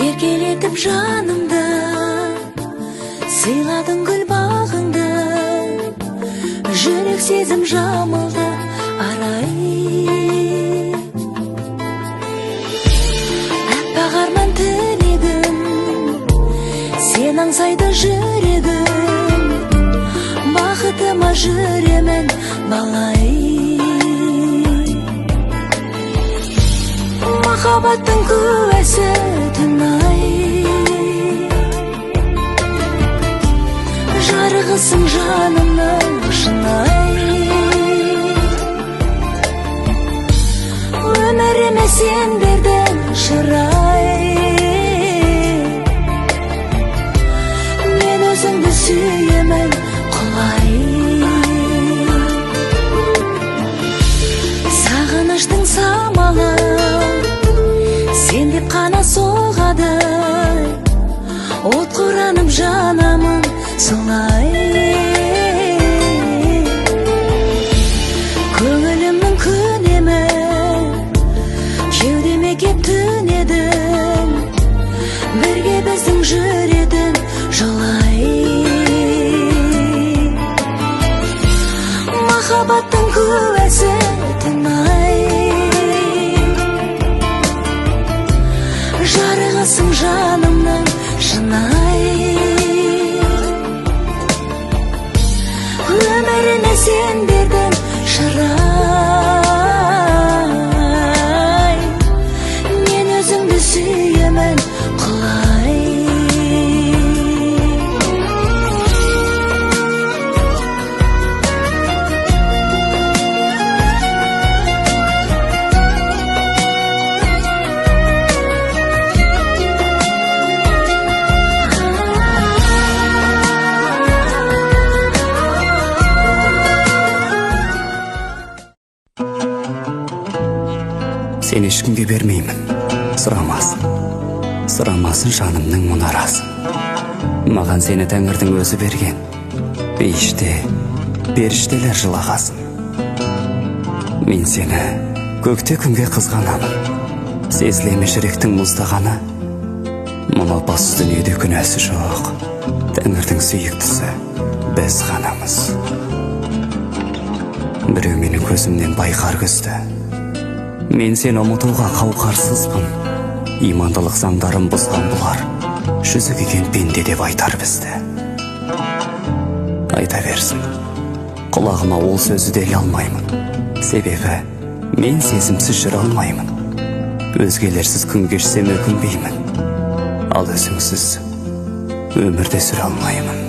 Еркелетіп жанымды, сыйладың гүл бағыңды, жүрек сезім жамылды арай. Аппақ арман тілегім, сен аңсайды жүрегім, бақытыма жүремін балай. Махаббаттың куәсі түн ай, жарығысың жанымның шынай. Өміріме сен бердің шырай, мен өзіңді сүйемін құлай. Сағыныштың самалы сен деп қана соғады, от оранып жанамын солай. Көңілімнің күнемі, кеудеме кеп түнедің, бірге біздің жүретін жолай. Махаббаттың куәсі түн ай, жарығысың жанымның шынай. Өміріме сен бердің шырай, мен өзіңді сүйемін құлай. Сені ешкімге бермеймін, сұрамасын, сұрамасын жанымның мұнарасын. Маған сені тәңірдің өзі берген, бейіште періштелер жылағасын. Мен сені көкте күнге қызғанамын, сезіле ме жүректің мұздағаны? Мына опасыз дүниеде күнәсі жоқ, тәңірдің сүйіктісі біз ғанамыз. Біреу менің көзімнен байқар күзді, мен сені ұмытуға қауқарсызбын. Имандылық заңдарын бұзған бұлар, жүзі күйген пенде деп айтар бізді. Айта берсін, құлағыма ол сөзді де іле алмаймын. Себебі мен сезімсіз жүре алмаймын. Өзгелерсіз күн кешсем өкінбеймін, ал өзіңсіз өмірде сүре алмаймын.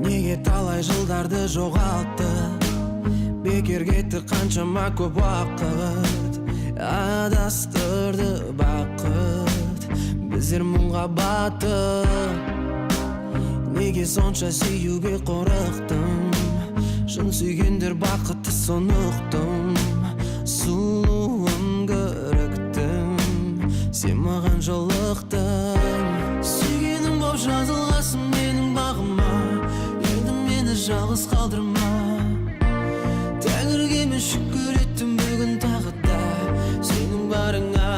Неге талай жылдарды жоғалттық, бекер кетті қаншама көп уақыт, адастырды бақыт, біздер мұңға баттық. Неге сонша сүюге қорықтым, шын сүйгендер бақытты соны ұқтым. Сұлуым көріктім, сен маған жолықтың. Сүйгенім боп жазылғасын менің бағыма, енді мені жалғыз қалдырма. Тәңірге мен шүкір еттім бүгін тағы да сенің барыңа.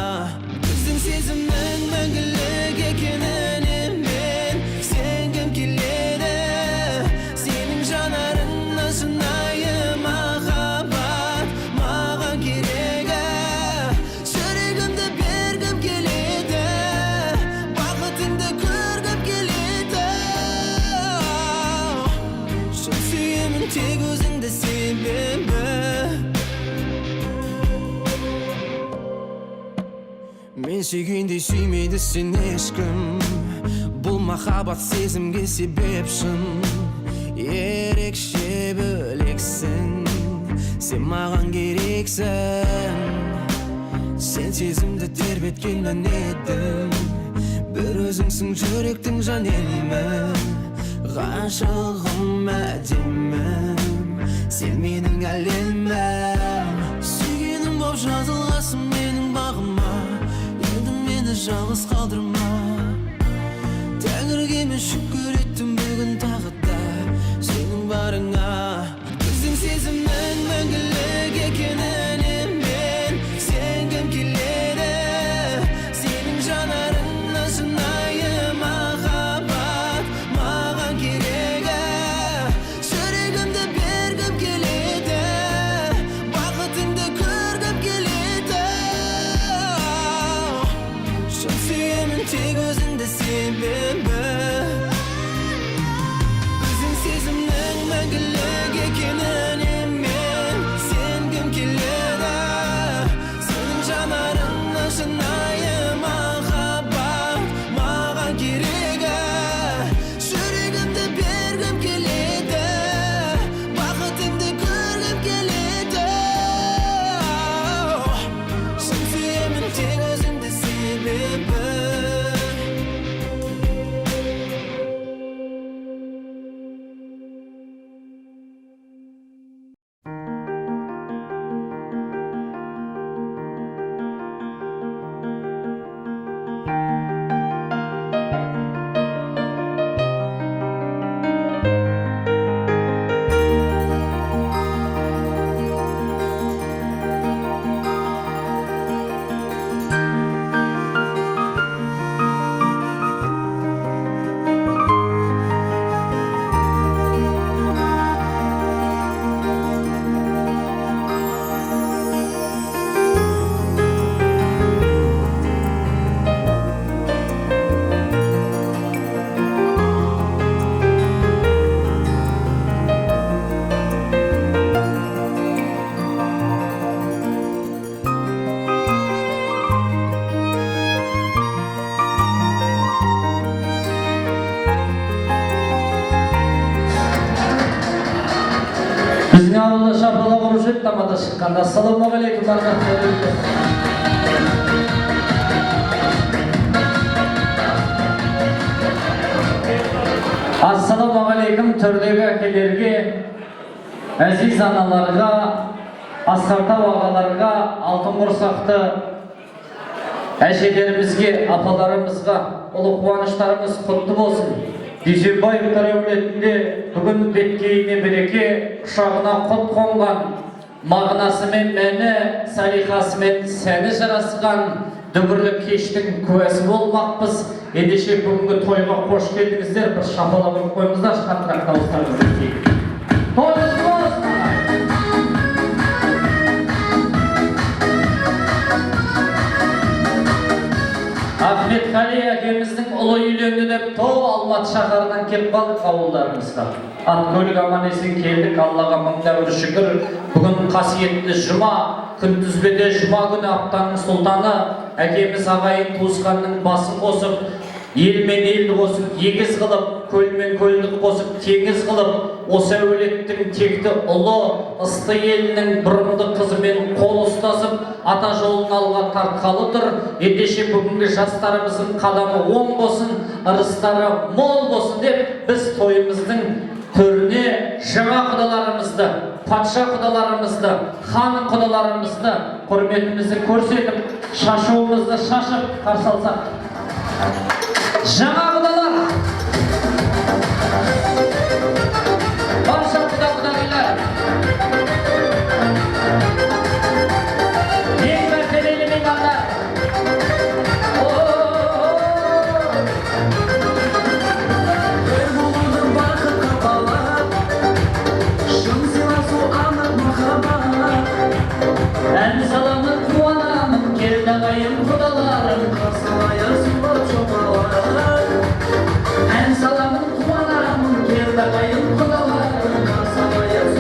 Біздің сезімнің мәңгілік екеніне мен сенгім келеді. Сенің жанарыңнан шынайы махаббат маған керегі. Жүрегімді бергім келеді, бақытыңды көргім келеді. Шын сүйемін. тек өзіңді себебі. Мен сүйгендей сүймейді сені ешкім, бұл махаббат сезімге себеп шын. Ерекше бөлексің, сен маған керексің. Сен сезімді тербеткен ән едің, бір өзіңсің жүректің жан емі. Ғашығым, әдемім, сен менің әлемім. Сүйгенім боп жазылғансың менің бағыма, енді мені жалғыз қалдырма. Тәңірге мен шүкір еттім бүгін тағы да сенің барыңа. Біздің сезімнің мәңгілік екеніне мен сенгім келеді. Сенің жанарыңнан шынайы махаббат маған керегі. Жүрегімді бергім келеді, бақытыңды көргім келеді. Шын сүйемін тек өзіңді себебі. Біздің сезімнің мәңгілік екеніне мен сенгім келеді. Сенің жанарыңнан шынайы махаббат маған керегі. Жүрегімді бергім келеді, бақытыңды көргім келеді. Шын сүйемін тек өзіңді себебі. Біздің ауылда шапалақ ұрушы еді тамада шыққанда. Ассалаумағалейкум, ардақты. Ассалаумағалейкум төрдегі әкелерге, әзиз аналарға, асқар тау ағаларға, алтын құрсақты әжелерімізге, апаларымызға ұлы қуаныштарыңыз құтты болсын. Дүйсенбаевтар әулетінде бүгін беткейіне береке, құшағына құт қонған, мағынасымен мәні, салиқасымен сәні жарасқан дүбірлі кештің куәсі болмақпыз. Ендеше бүгінгі тойға қош келдіңіздер. Бір шапалақ ұрып қойыңыздаршы, қаттырақ дауыстарыңызды естейік. Тойымыз болсын, ағайын! Ахметқали әкеміздің ұлы үйленді деп тау Алматы шаһарынан келіп қалдық ауылдарымызға. Ат көлік аман есен келдік, Аллаға мың да бір шүкір. Бүгін қасиетті жұма, күнтізбеде жұма күні, аптаның сұлтаны, әкеміз ағайын туысқанның басын қосып, ел мен елді қосып, егіз қылып, көл мен көлді қосып, теңіз қылып, осы әулеттің текті ұлы, ысты елінің бұрымды қызымен қол ұстасып, ата жолын алға тартқалы тұр. Ендеше бүгінгі жастарымыздың қадамы оң болсын, ырыстары мол болсын деп біз тойымыздың төріне жаңа құдаларымызды, патша құдаларымызды, хан құдаларымызды құрметімізді көрсетіп, шашуымызды шашып қарсы алсақ. Жаңа құдалар, барша құда құдағилар, ең мәртебелі меймандар. Бір болуды бақытқа балап, шын сыйласу анық махаббат. Ән саламын, қуанамын, келді ағайын құдаларым. Қарсы алайық сұлап шомалар. Ән саламын, қуанамын, келді ағайын құдаларым. Қарсы алайық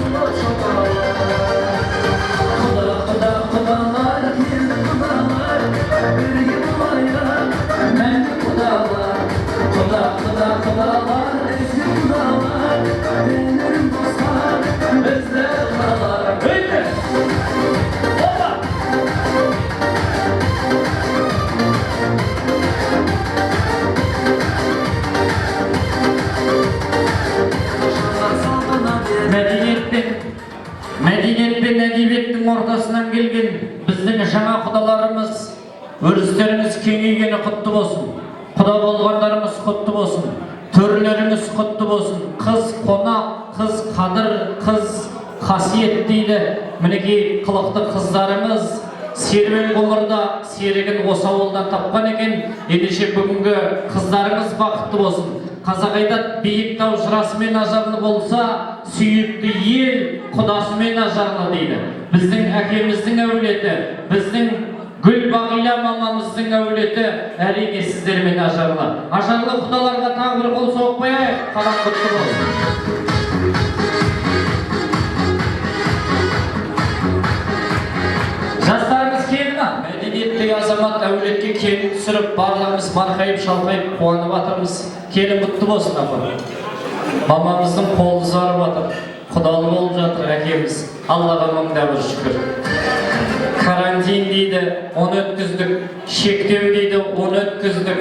Мәдениет пен әдебиеттің ортасынан келген біздің жаңа құдаларымыз, өрістеріңіз кеңейгені құтты болсын, құда болғандарыңыз құтты болсын, төрлеріңіз құтты болсын. Қыз қонақ, қыз қадір, қыз қасиет дейді. Мінекей, қылықты қыздарымыз серуен ғұмырда серігін осы ауылдан тапқан екен. Ендеше, бүгінгі қыздарыңыз бақытты болсын. Қазақ айтады: биік тау жырасымен ажарлы болса, сүйікті ел құдасымен ажарлы дейді. Біздің әкеміздің әулеті, біздің Гүлбағила мамамыздың әулеті, әрине, сіздермен ажарлы. Ажарлы құдаларға тағы бір қол соғып қояйық. Қадам құтты болсын. Жастарымыз келді ма? Мәдениетті азамат әулетке келін түсіріп, барлығымыз марқайып, шалқайып қуанып жатырмыз. Келін құтты болсын, апа. Мамамыздың қолы ұзарып жатыр, құдалы болып жатыр әкеміз. Аллаға мың да бір шүкір. Карантин дейді, оны өткіздік, шектеу дейді, оны өткіздік,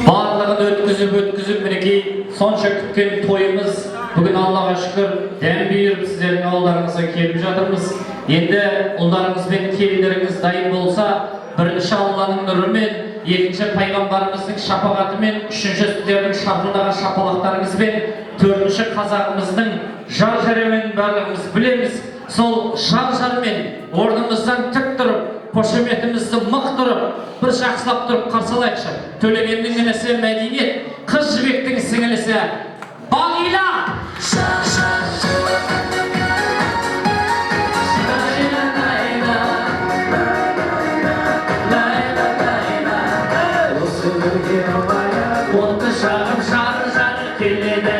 барлығын өткізіп өткізіп, мінекей, сонша күткен тойымыз бүгін, Аллаға шүкір, дәм бұйырып, сіздердің ауылдарыңызға келіп жатырмыз. Енді ұлдарыңыз бен келіндеріңіз дайын болса, бірінші Алланың нұрымен, екінші пайғамбарымыздың шапағатымен, үшінші сіздердің шапылдаған шапалақтарыңызбен, төртінші қазағымыздың жар жареуін барлығымыз білеміз. Сол жар жармен орнымыздан тік тұрып, қошеметімізді мық тұрып, бір жақсылап тұрып қарсы алайықшы. Төлегеннің інісі Мәдениет, Қыз Жібектің сіңілісі Бағила. Отты жағып, жар жар келеді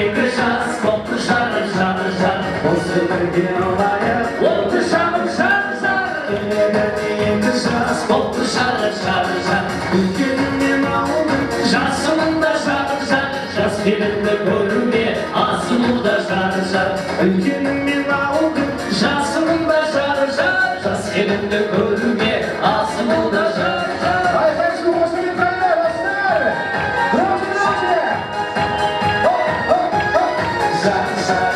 екі жас. Отты жағып, жар жар, Осы бірге алайық. Отты жағып, жар жар Келеді екі жас. Отты жағып, жар жар. Үлкеніммен ауылдың Жасымын да жар жар, жас келінді көруге асығуда жар жар. Үлкеніммен ауылдың Жасымын да жар жар, жас келінді көруге асығуда жар жар. Айқай-шу, қошемет қайда, жастар? Громче, громче! Хоп, хоп, хоп! Жар жар.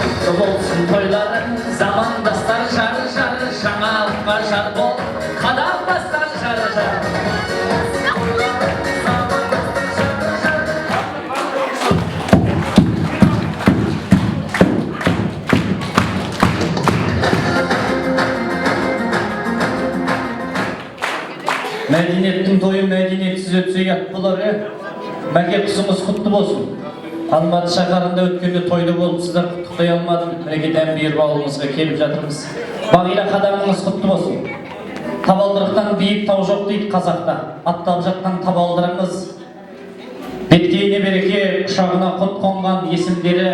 Құтты болсын тойларың, замандастар, жар жар. Жаңалыққа жар бол, қадам бастар, жар жар. Мәдениеттің тойы мәдениетсіз өтсе, ұят болар, е. Мәке, қызыңыз құтты болсын. Алматы шаһарында өткенде тойда болып, сіздер құттықтай алмадым. Мінекей, дәм бұйырып, ауылыңызға келіп жатырмыз. Бағила, қадамыңыз құтты болсын. Табалдырықтан биік тау жоқ дейді қазақта. Аттап жатқан табалдырығыңыз беткейіне береке, құшағына құт қонған, есімдері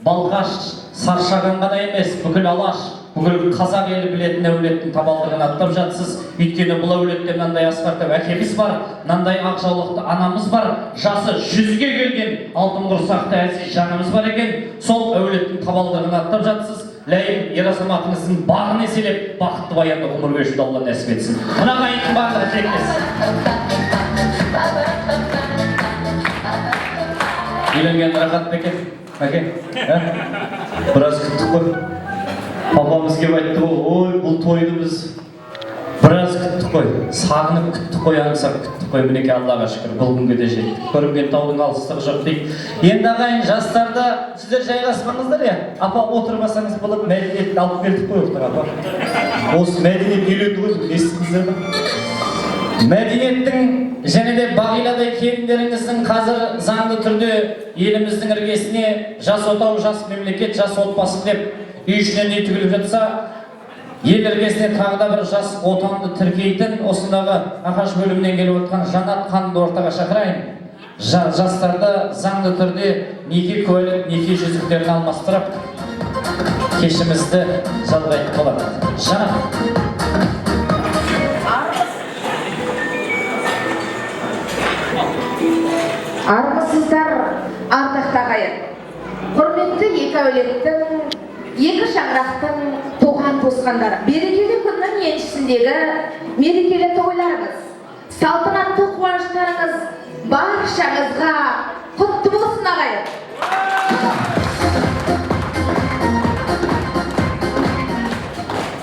Балқаш, Саршаған ғана емес, бүкіл Алаш, бүкіл қазақ елі білетін әулеттің табалдырығын аттап жатсыз. Өйткені бұл әулетте мынандай асқар тау әкеміз бар, мынандай ақ жаулықты анамыз бар, жасы 100-ге келген алтын құрсақты әзиз жанымыз бар екен. Сол әулеттің табалдырығын аттап жатсыз. Ләйім ер азаматыңыздың бағын еселеп, бақытты, баянды ғұмыр кешуді Алла нәсіп етсін. Мына ағайынның барлығы тілектес. Үйленген рахат па екен, әке, ә? Біраз күттік қой. Папамыз келіп айтты ғой: «Ой, бұл тойды біз біраз күттік қой, сағынып күттік қой, аңсап күттік қой. Мінекей, Аллаға шүкір, бұл күнге де жеттік. Көрінген таудың алыстығы жоқ», – дейді. Енді, ағайын, жастарды сіздер жайғаспаңыздар, иә. Апа, отырмасаңыз болады. Мәдениетті алып келдік қой ортаға, апа. Осы мәдениет үйленді ғой, естідіңіздер ме? Мәдениеттің және де Бағиладай келіндеріңіздің қазір заңды түрде еліміздің іргесіне жас отау, жас мемлекет, жас отбасы деп үй ішінен үй тігіліп жатса, ел іргесіне тағы да бір жас отанды тіркейтін осындағы ағаш бөлімінен келіп отқан Жанат ханымды ортаға шақырайын. Жастарды заңды түрде неке куәлік, неке жүзіктерін алмастырып, кешімізді жалғайтын болады. Жанат. Армысыздар, ардақты ағайын! Құрметті екі әулеттің, екі шаңырақтың туған туысқандары! Берекелі күннің еншісіндегі мерекелі тойларыңыз, салтанатты қуаныштарыңыз баршаңызға құтты болсын, ағайын!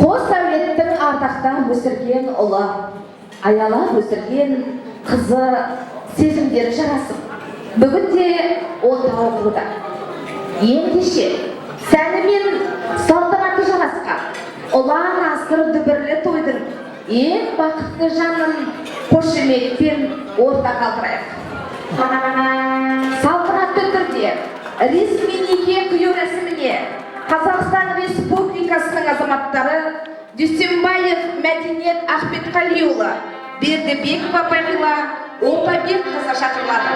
Қос әулеттің ардақтап өсірген ұлы, аялап өсірген қызы сезімдері жарасып, бүгінде отау құруда. Ендеше, сәні мен салтанаты жарасқан ұлан асыр дүбірлі тойдың ең бақытты жанын қошеметпен ортаға қалдырайық. Салтанатты түрде ресми неке қию рәсіміне Қазақстан Республикасының азаматтары Дүйсенбаев Мәдениет Ахметқалиұлы, Бердібекова Бағила Опабекқызы шақырылады.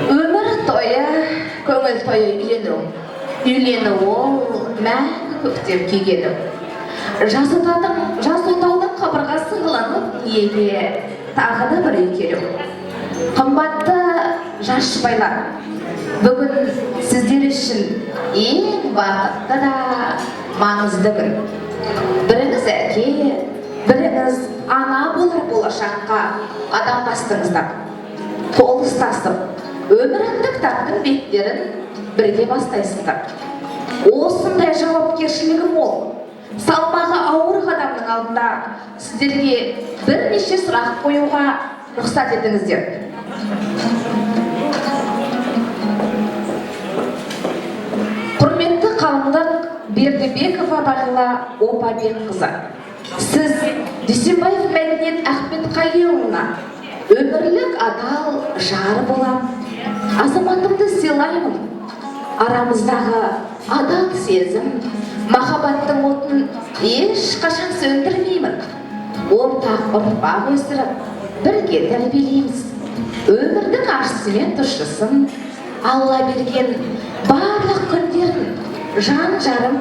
Өмір тойы, көңіл тойы үйлену. Үйлену ол мәңгі көктем күйгені. Жас отаудың қабырғасы қаланып, дүниеге тағы да бір үй келу. Қымбатты жас жұбайлар, бүгін сіздер үшін ең бақытты да маңызды күн. Біріңіз әке, біріңіз ана болар болашаққа қадам бастыңыздар. Қол ұстасып, өмір атты кітаптың беттерін бірге бастайсыздар. Осындай жауапкершілігі мол, салмағы ауыр қадамның алдында сіздерге бірнеше сұрақ қоюға рұқсат етіңіздер. Құрметті қалыңдық Бердібекова Бағила Опабекқызы, сіз Дүйсенбаев Мәдениет Ахметқалиұлына өмірлік адал жар болам, азаматымды сыйлаймын, арамыздағы адал сезім, махаббаттың отын ешқашан сөндірмеймін, ортақ ұрпақ өсіріп, бірге тәрбиелейміз, өмірдің ащысы мен тұщысын, Алла берген барлық күндерін жан жарым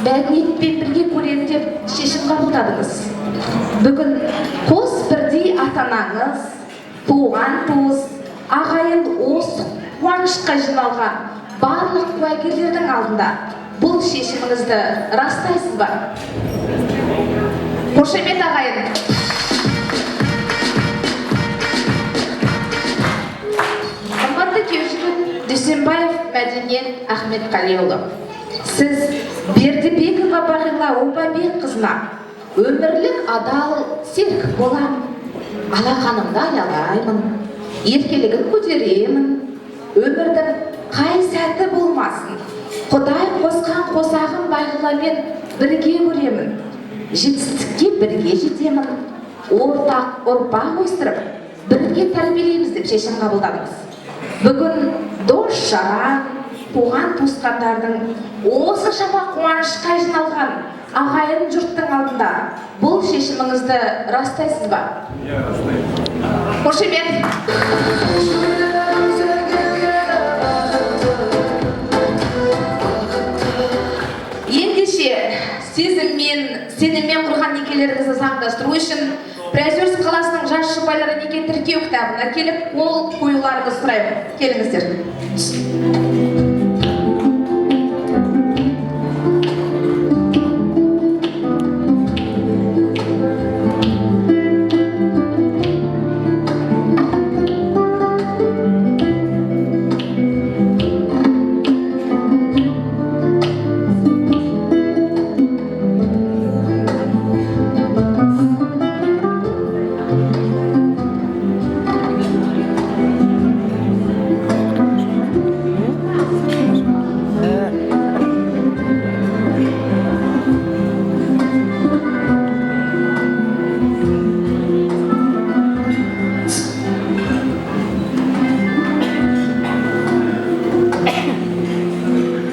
Мәдениетпен бірге көремін деп шешім қабылдадыңыз. Бүгін қос бірдей ата анаңыз, туған туыс, ағайын, осы қуанышқа жиналған барлық куәгерлердің алдында бұл шешіміңізді растайсыз ба? Қошемет, ағайын! Қымбатты күйеу жігіт Дүйсенбаев Мәдениет Ахметқалиұлы, сіз Бердібекова Бағила Опабекқызына өмірлік адал серік болам, алақанымда аялаймын, еркелігін көтеремін, өмірдің қай сәті болмасын, Құдай қосқан қосағым Бағиламен бірге көремін, жетістікке бірге жетемін, ортақ ұрпақ өсіріп, бірге тәрбиелейміз деп шешім қабылдадыңыз. Бүгін дос жаран, туған туысқандардың, осыншама қуанышқа жиналған ағайын жұрттың алдында бұл шешіміңізді растайсыз ба? Иә, растаймын. Қошемет! Ендеше, сезіммен, сеніммен құрған некелеріңізді заңдастыру үшін Приозерск қаласының жас жұбайлары неке тіркеу кітабына келіп қол қоюларыңызды сұраймын. Келіңіздер.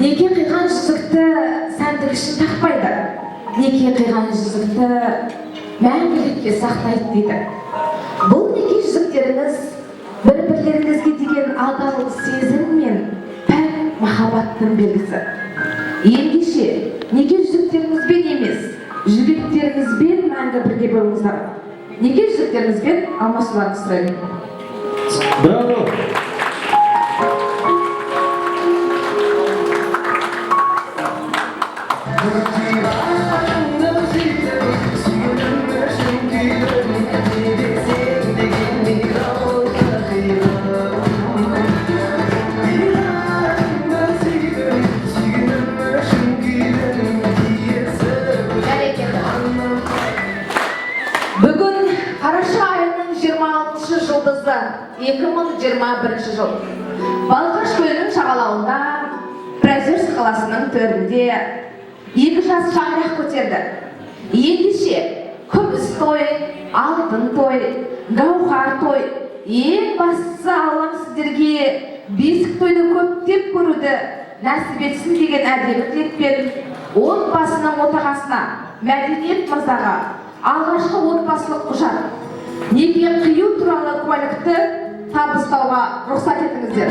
Неке қиған жүзікті сәндік үшін тақпайды, неке қиған жүзікті мәңгілікке сақтайды дейді. Бұл неке жүзіктеріңіз бір бірлеріңізге деген адал сезім мен пәк махаббаттың белгісі. Ендеше Ендеше неке жүзіктеріңізбен емес, жүректеріңізбен мәңгі бірге болыңыздар. Неке жүзіктеріңізбен алмасуларыңызды сұраймын. Браво! Бәрекелді. Бүгін қараша айының 26 жұлдызы, 2021 жыл. Балқаш көлінің жағалауында, Приозерск қаласының төрінде екі жас шаңырақ көтерді. Ендеше күміс той, алтын той, гауһар той, ең бастысы, Аллам сіздерге бесік тойды көптеп көруді нәсіп етсін деген әдемі тілекпен отбасының отағасына, Мәдениет мырзаға, алғашқы отбасылық құжат, неке қию туралы куәлікті табыстауға рұқсат етіңіздер.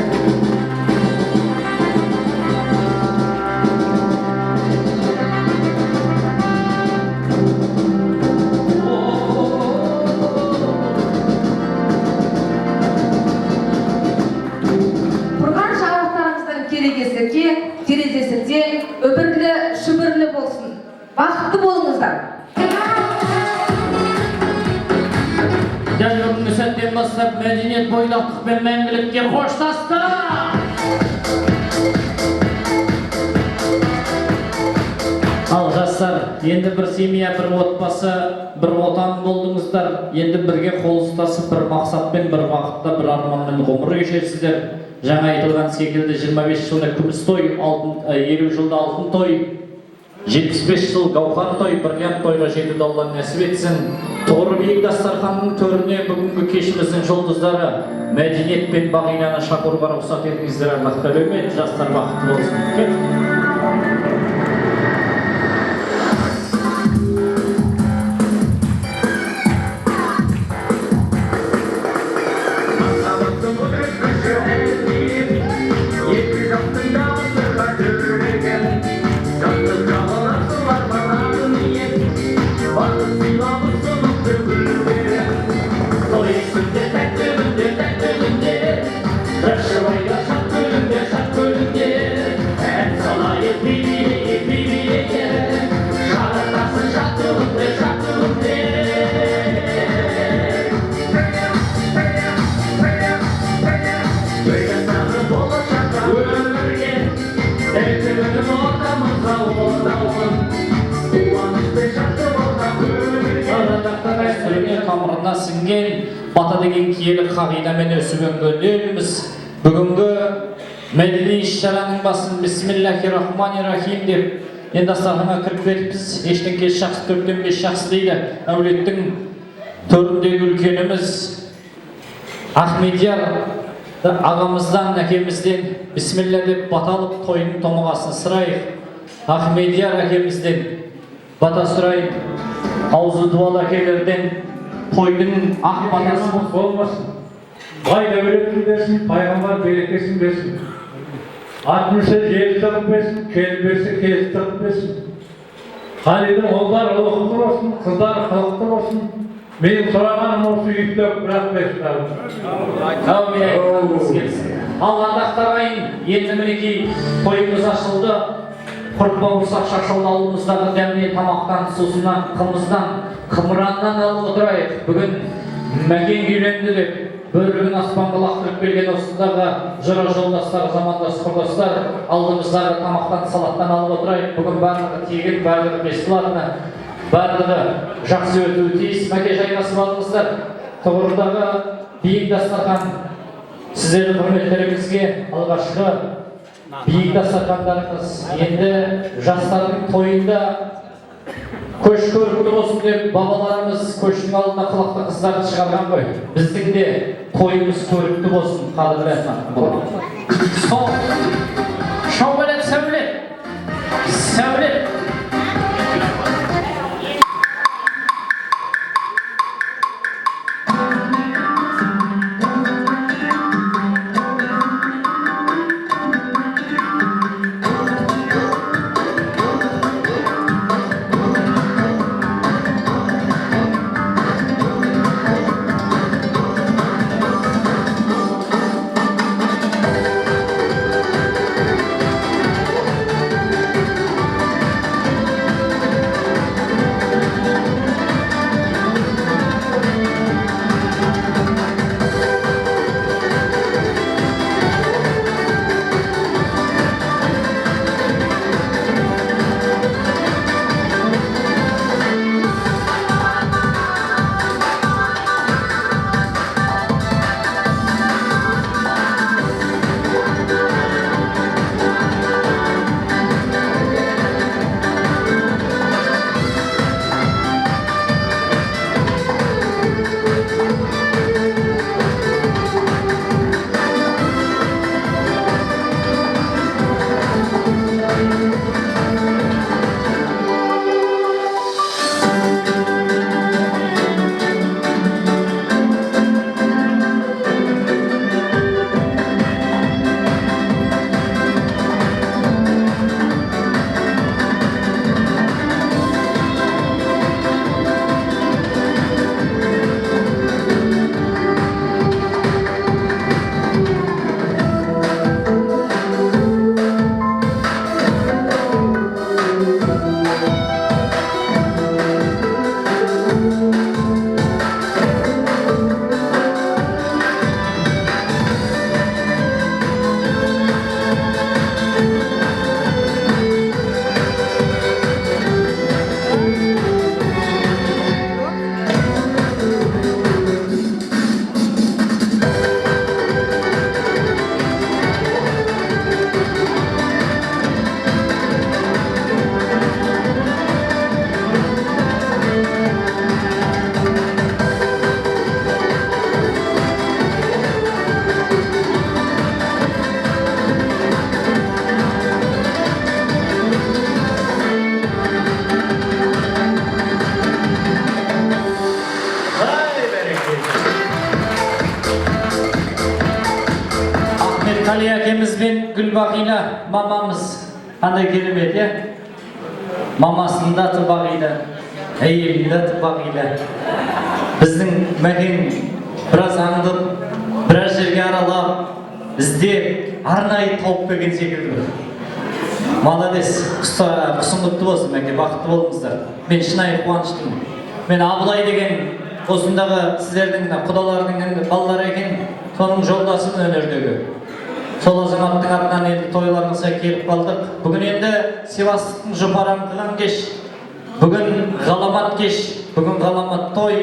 Құрған шаңырақтарыңыздың керегесі кең, терезесі тең, үбірлі шүбірлі болсын. Бақытты болыңыздар. Дәл бүгінгі сәттен бастап Мәдениет бойдақтықпен мәңгілікке қоштасты. Ал жастар, енді бір семья, бір отбасы, бір отан болдыңыздар. Енді бірге қол ұстасып, бір мақсатпен, бір бағытта, бір арманмен ғұмыр кешесіздер. Жаңа айтылған секілді, 25 жылда күміс той, алтын, 50 жылда алтын той, 75 жыл гауһар той, бриллиант тойға жетуді Алла нәсіп етсін. Тұғыры биік дастарханның төріне бүгінгі кешіміздің жұлдыздары Мәдениет пен Бағиланы шақыруға рұқсат етіңіздер. Аллах тәулемет, жастар бақытты болсын. Кет. Екі жақтың дауысы дүрлеген, жаттық жалынасың арманады ниет, бақыт сыйлап ұсыныпты гүлдерін. Той күнде, тәтті күнде, тәтті күнде, жыршылайда шат күліңдер, шат күліңдер. Ән салайық, би билейік, би билейік, жаратасың шатты күнде, шатты күнде. Бірге болашаққа, өмірге, тәтті ортамызға оралсын, қуанышпен шаттық ортақ өмірге. Ардақты дәстүріне, тамырына сіңген бата деген киелі қағидамен өсіп өнген елміз. Бүгінгі мәдени іс шараның басын бисмиллахи рахмани рахим деп енді дастарханға кіріп кетіппіз. Ештен кеш жақсы, төрттен бес жақсы дейді. Әулеттің төріндегі үлкеніміз Ахмедияр ағамыздан, әкемізден бисмилля деп бата алып, тойдың томағасын сұрайық. Ахмедияр әкемізден бата сұрайық. Аузы дуалы әкелерден тойдың ақ батасы болмасын. Бай дәулетін берсін, пайғамбар берекесін берсін. Ат мінсе жел тығып берсін, келін берсе келіс тығып берсін. Қалидің ұлдары ұлықты болсын, қыздары қылықты болсын. Менің сұрағаным осы, үйттеп бірақ берсін. Әумин, айтқаныңыз келсін. Ал ардақты ағайын, енді мінекей тойымыз ашылды. Құрт бауырсақ шашылды. Ауылымыздағы дәмді тамақтан, сусыннан, қымыздан, қымыраннан алып отырайық. Бүгін Мәкен үйленді деп бөрігін аспанға лақтырып келген осындағы жора жолдастар, замандас құрдастар, алдымыздағы тамақтан, салаттан алып отырайық. Бүгін барлығы тегін, барлығы бесплатно, барлығы жақсы өтуі тиіс. Мәке, жайғасып алыңыздар. Тұғырдағы биік дастархан сіздердің құрметтеріңізге, алғашқы биік дастархандарыңыз. Енді жастардың тойында көш көрікті болсын деп бабаларымыз көштің алдына қылықты қыздарды шығарған ғой. Біздің де тойымыз көрікті болсын, қадірлі. Сол шоу, сәулет, сәулет. Ахметқали әкеміз бен Гүлбағила мамамыз қандай керемет, иә? Мамасының да аты Бағила, әйелінің де аты Бағила. Біздің Мәкең біраз аңдып, біраз жерге аралап, іздеп, арнайы тауып келген секілді. Молодец, құсың құтты болсын, Мәке, бақытты болыңыздар. Мен шынайы қуаныштымын. Мен Абылай деген осындағы сіздердің мына құдалардың енді балалары екен, соның жолдасымын өнердегі. Сол азаматтың атынан енді тойларыңызға келіп қалдық. Бүгін енді сыйластықтың жұпары аңқыған кеш. Бүгін ғаламат кеш, бүгін ғаламат той,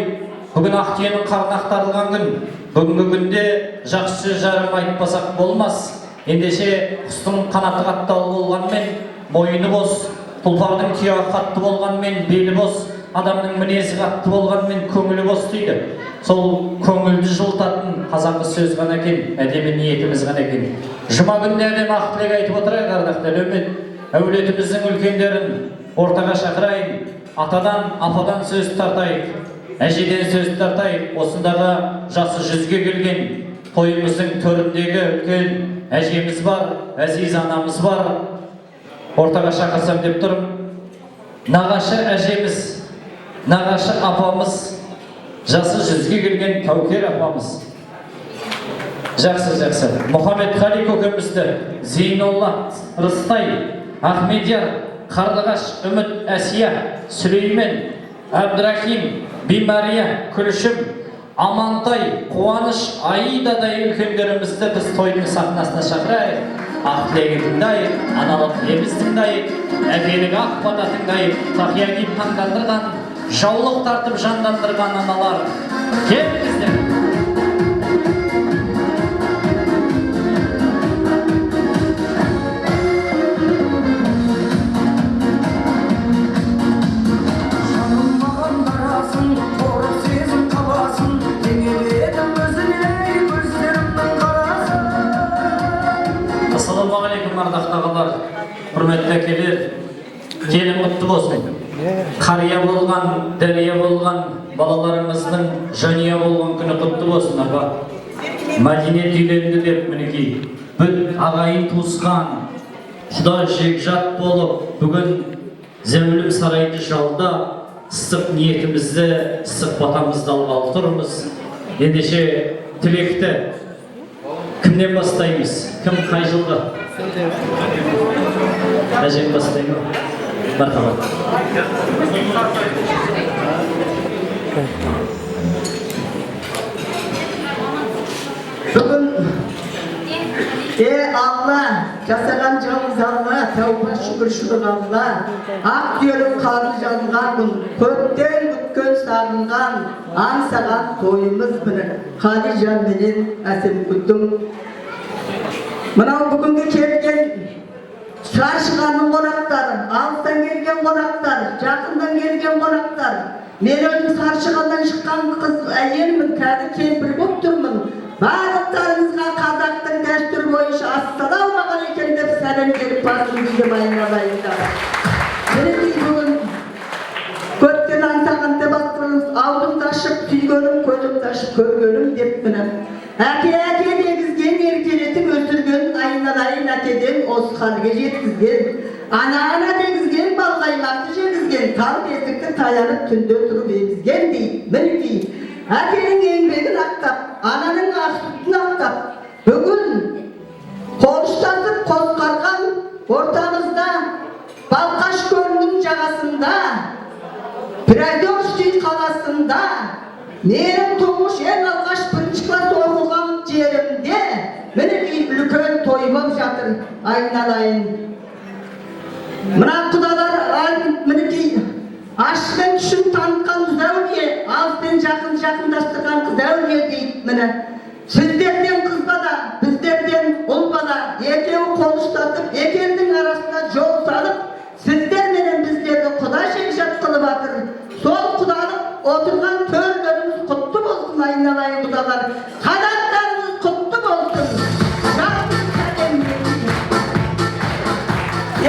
бүгін ақ түйенің қарны ақтарылған күн. Бүгінгі күнде жақсы сөз жарым айтпасақ болмас. Ендеше, құстың қанаты қатталы болғанмен, мойыны бос, тұлпардың тұяғы қатты болғанмен, белі бос, адамның мінезі қатты болғанмен, көңілі бос дейді. Сол көңілді жылытатын қазақы сөз ғана екен, әдемі ниетіміз ғана екен. Жұма күнінде әдемі ақ тілек айтып отырайық, ардақты әлеумет. Әулетіміздің үлкендерін ортаға шақырайын, атадан, ападан сөз тартайық, әжеден сөз тартайық. Осындағы жасы 100-ге келген тойымыздың төріндегі үлкен әжеміз бар, әзиз анамыз бар. Ортаға шақырсам деп тұрмын. Нағашы әжеміз, нағашы апамыз, жасы 100-ге келген Тәукер апамыз. Жақсы, жақсы. Мұхаммедқали көкемізді, Зейнолла, Рыстай, Ахмедияр, Қарлығаш, Үміт, Әсия, Сүлеймен, Әбдірахим, Бимария, Күлшім, Амантай, Қуаныш, Аидадай үлкендерімізді біз тойдың сахнасына шақырайық. Ақ тілегін тыңдайық, аналық лебіз тыңдайық, әкелік ақ бата тыңдайық, тақия киіп таңдандырған, жаулық тартып жандандырған аналар. Келіңіздер! Жаным, маған барасың, қорық сезім табасың, теңеледім өзіңе, көздерімнің қарасын. Ассалаумағалейкум, ардақты ағалар, құрметті әкелер, келін құтты болсын. Қария болған, дәрия болған, балаларыңыздың жанұя болған күні құтты болсын, апа. Мәдениет үйленді деп, мінекей, бүт ағайын туысқан, құда жекжат болып, бүгін зәулім сарайды жалдап, ыстық ниетімізді, ыстық батамызды алғалы тұрмыз. Ендеше, тілекті кімнен бастаймыз? Кім қай жылғы? Әжем бастай ма? Мархабат. Бүгін е Алла, жасаған жалғыз Алла, тәуба, шүкір, шүкір Алла. Ақ түйенің қарны жазылған күн, көптен күткен, сағынған, аңсаған тойымыз, міне, Қалижан менен Әсемгүлдің. Мынау бүгінгі келген Саршығанның қонақтары, алыстан келген қонақтар, жақыннан келген қонақтар. Мен өзім Саршығаннан шыққан қыз әйелмін, қазір кемпір болып тұрмын. Барлықтарыңызға қазақтың дәстүрі бойынша ассалаумағалейкум деп Сәлем беріп басым иедім, айналайындар. Мінекей, бүгін көптен аңсаған деп жатырмыз. Аузымды ашып сүйгенім, көзімді ашып көргенім деп, міне, әке, әке дегізген, еркелетіп өсірген, айналайын, әкеден осы халге жеткізген, ана, ана дегізген, балқаймақты жегізген, тал бесікті таянып түнде тұрып емізген дейді. Мінекей, әкенің еңбегін ақтап, ананың ақ сүтін ақтап, бүгін қол ұстасып қос қарған ортамызда, Балқаш көлінің жағасында, Приозерский қаласында, менің тұңғыш, ең алғаш бірінші класс оқыған жерімде, мінекей, үлкен той болып жатыр, айналайын. Мына құдалар, мінекей, ащы мен тұщын танытқан қыз әулие, алыс пен жақын жақындастырған қыз әулие дейді. Міне, сіздерден қыз бала, біздерден ұл бала, екеуі қол ұстасып, екі елдің арасына жол салып, сіздер менен біздерді құда жекжат қылып жатыр. Сол құдалық отырған төрлеріңіз құтты болсын, айналайын құдалар, қадамдарыңыз құтты болсын. Жақсы сәлем.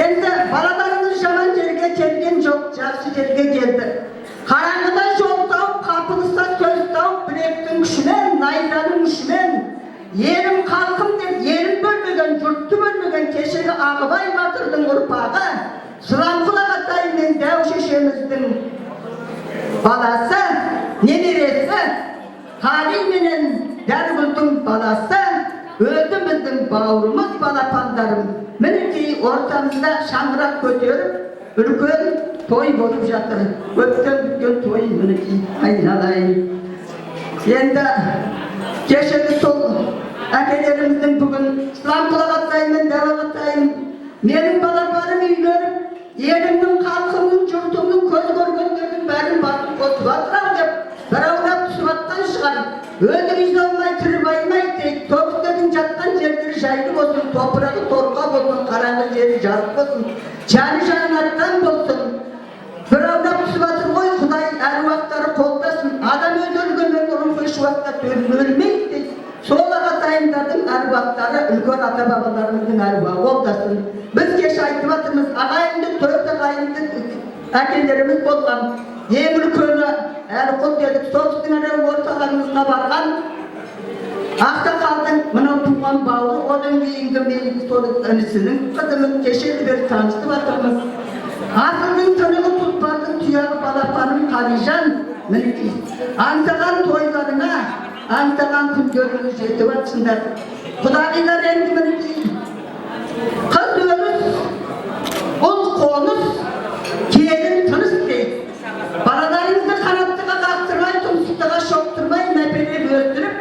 Енді балаларыңыз жаман жерге келген жоқ, жақсы жерге келді. Қараңғыда жол тауып, қапылыста сөз тауып, білектің күшімен, найзаның күшімен, елім, халқым деп елін бөлмеген, жұртты бөлмеген кешегі Ағыбай батырдың ұрпағы, Сырамқұл ағатай мен дәу шешеміздің баласы, немересі, Қали менен Дәрігүлдің баласы, өзіміздің бауырымыз, балапандарым, мінекей, ортамызда шаңырақ көтеріп, үлкен той болып жатыр. Көптен күткен той, мінекей, айналайын. Енді кешегі сол әкелеріміздің, бүгін Сыламқұл ағатайым мен Дәу ағатайым, менің балаларым үйленіп, елімнің, халқымның, жұртымның, көз көргендердің бәрін басын қосып жатыр ау деп бір аунап түсіп жатқан шығар. Өлі алмай, тірі баймайды дейді. Сол кісілердің жатқан жерлері жайлы болсын, топырағы торқа болсын, қараңғы жері жарық болсын, жаны жәннаттан болсын. Бір аунап түсіп жатыр ғой, Құдай әруақтары қолдасын. Адам өзі өлгеннен рухы еш уақытта өлмейді дейді. Сол ағатайымдардың әруақтары, үлкен ата бабаларымыздың әруағы қолдасын. Біз кеше айтып жатырмыз, ағайынды, төрт ағайынды әкелеріміз болған. Ең үлкені Әліқұл дедік. Сол кісінің анау орталарыңызға барған ақсақалдың мынау туған бауыры, одан кейінгі мен соның інісінің қызымын. Кешелі бері танысып жатырмыз. Асылдың тынығы, тұлпардың тұяғы, балапаным Қалижан, мінекей, аңсаған тойларыңа, аңсаған күндеріңе жетіп жатсыңдар. Құдағилар, енді, мінекей, қыз өріс, ұл қоныс, келін тыныс дейді. Балаларыңызды қанаттыға қақтырмай, тұмсықтыға шоқтырмай, мәпелеп өсіріп,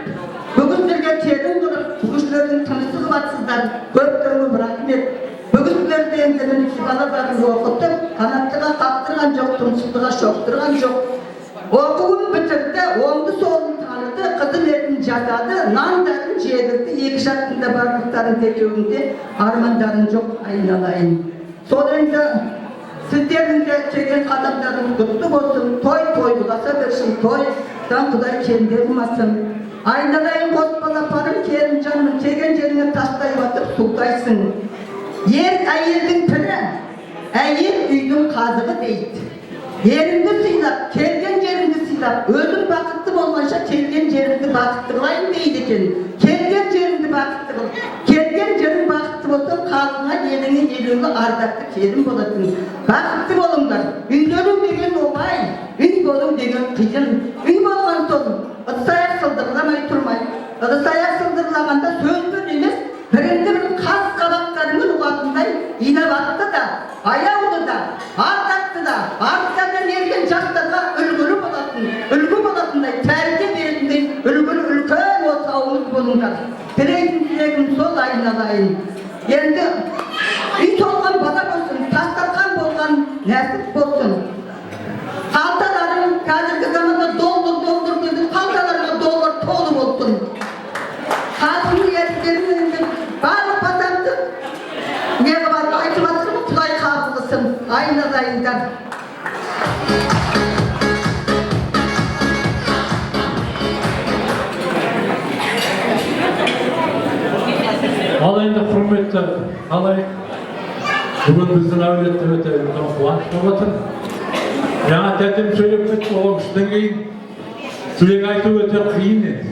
бүгін сіздерге келін қылып, бүгін сіздердің тынысы қылып жатсыздар. Көптен көп рахмет. Бүгін сіздерді енді, мінекей, балаларын оқытып, қанаттыға қақтырған жоқ, тұмсықтыға шоқтырған жоқ, оқуын бітірді, оңды солын таныды, қызметін жасады, нандарын жегізді. Екі жақтың да барлықтарының екеуінің армандарың жоқ, айналайын. Сол енді сіздердің де келген қадамдарыңыз құтты болсын, той той ұласа берсін, тойдан Құдай кенде қылмасын. Айналайын қос балапаным, келінжаным, келген жеріңе тастай батып суытайсың. Ер әйелдің пірі, әйел үйдің қазығы дейді. Еріңді сыйлап, келген жеріңді сыйлап, өзің бақытты болғанша, келген жеріңді бақытты қылайын дейді екен. Келген жеріңді бақытты қыл. Келген жерің бақытты болса, халқыңа, еліңе елеулі, ардақты келін боласың. Бақытты болыңдар. Үйлену деген оңай, үй болу деген қиын. Үй болған соң ыдыс аяқ сылдырламай тұрмай. Ыдыс аяқ сылдырлағанда сөзбен емес, біріңді бір қас қабақтарыңмен ұғатындай инабатты да, аяулы да, ардақты да, арттарынан ерген жастарға үлгілі болатын, үлгі болатындай, тәрбие беретіндей үлгілі үлкен отауымыз болыңдар. Тілейтін тілегім сол, айналайын. Енді үй толған бала болсын, дастархан болған нәсіп болсын. Қалталарың, қазіргі заманда доллар, доллар дейді, қалталарыңа доллар толы болсын. Халқының ертеңін енді барлық батамды не қылып айтып жатырмын, Құдай қабыл қылсын, айналайындар. Ал енді, құрметті қалай Бүгін біздің әулетте өте үлкен қуаныш болып отыр. Жаңа тәтем сөйлеп кетті, ол кісіден кейін тілек айту өте қиын еді.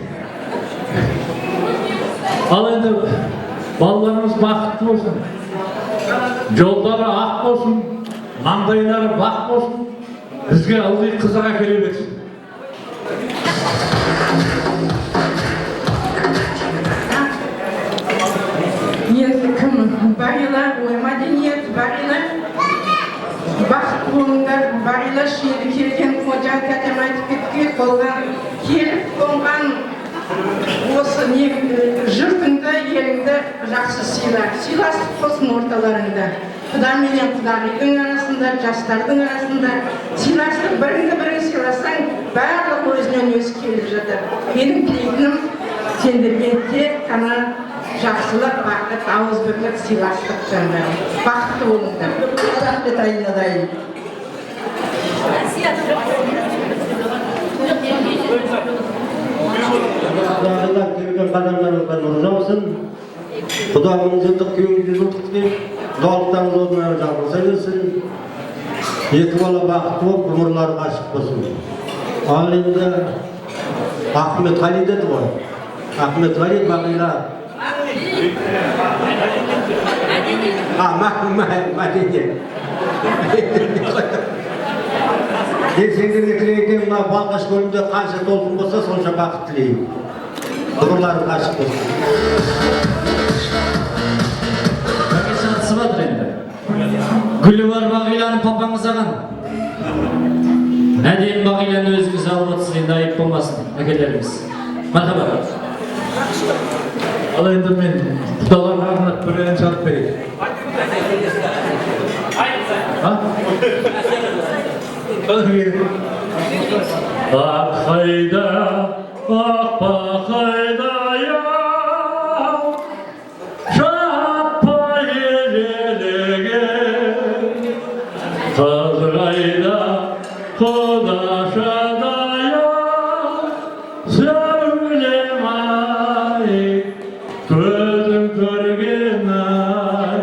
Ал енді балаларымыз бақытты болсын, жолдары ақ болсын, маңдайлары бақ болсын, бізге ылғи қызық әкеле берсін. Енді кім, Бағила, ой, Мәдениет, Бағила, бақытты болыңдар. Бағила, енді келген, жаңа тәтем айтып кеткен, қолға келіп қонған осы не жұртыңды, еліңді жақсы сыйла, сыйластық болсын орталарыңда, құда менен құдағидың арасында, жастардың арасында сыйластық. Біріңді бірің сыйласаң, барлығы өзінен өзі келіп жатыр. Менің тілейтінім сендерге тек қана жақсылық, бақыт, ауызбірлік, сыйластық, жандарым, бақытты болыңдар. Рахмет, айнадай. Құдағилар, келген қадамдарыңызға нұр жаусын. Құда 1000 жылдық, күйеуің 100 жылдық тілеймін. Құдалықтарыңыз орнына жалғаса берсін. Екі бала бақытты болып, ғұмырлары ғашық болсын. Ал енді Ахметғали деді ғой. Ахметғали, Бағила. А, Мәдениет. Мен сендерге тілейтінім, мына Балқаш көлінде қанша толқын болса, сонша бақыт тілеймін. Ғұмырларың ғашық болсын. Әкесі атысып жатыр енді. Гүлі бар Бағиланы папаңыз аған. Әдемі Бағиланы өзіңіз алып отырсыз, енді айып болмасын, әкелеріміз. Мархабат. Ал енді мен құдаларға арнап бір ән салып берейін. А? Ақ қайда, ақпа қайда, шаппай желеген қыз қайда, құдашадай, сәулем ай, көзім көрген ай,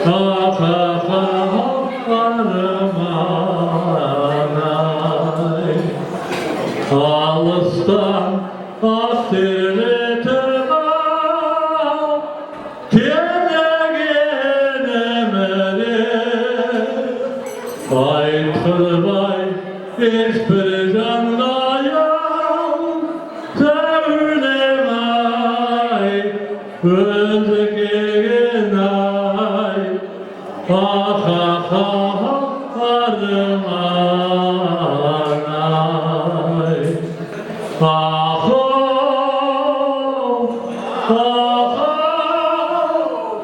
ах, ах, ах, арман ай, алыстан ақ терлетіп келгенімді айтқызбай ешбір жанға, сәулем ай, өзі келген ай, ах, ах, ах, арман ай, ах, ах,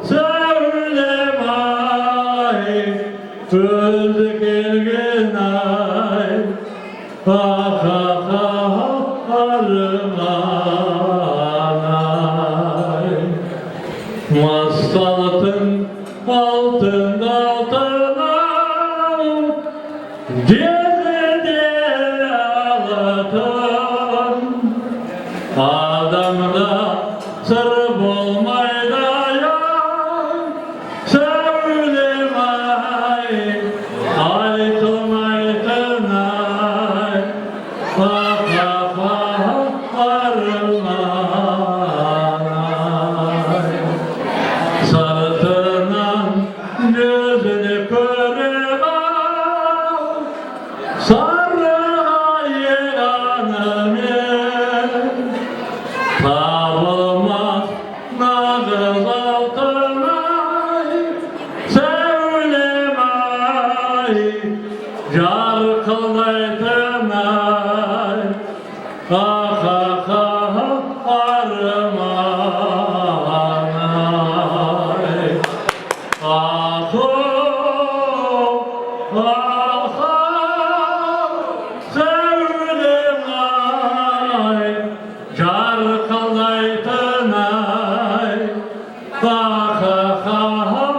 сәулем ай, өзі келген ай, ах, ах, ах, арман ай, мыс алтын, алтын, алтын ау, жезде алтын, адамда сыр болмайды, сәулем ай, айтылмайтын ай, ах, ах, ах, арман ай, сыртынан жүзін көріп ау, сарғайғанымен табылмас нағыз алтын ай, сәулем ай, жарқылдайтын ай, ах, ах, ах, арман ай, ах, ах, сәулем ай, жарқылдайтын ай, ах, ах, ах, арман.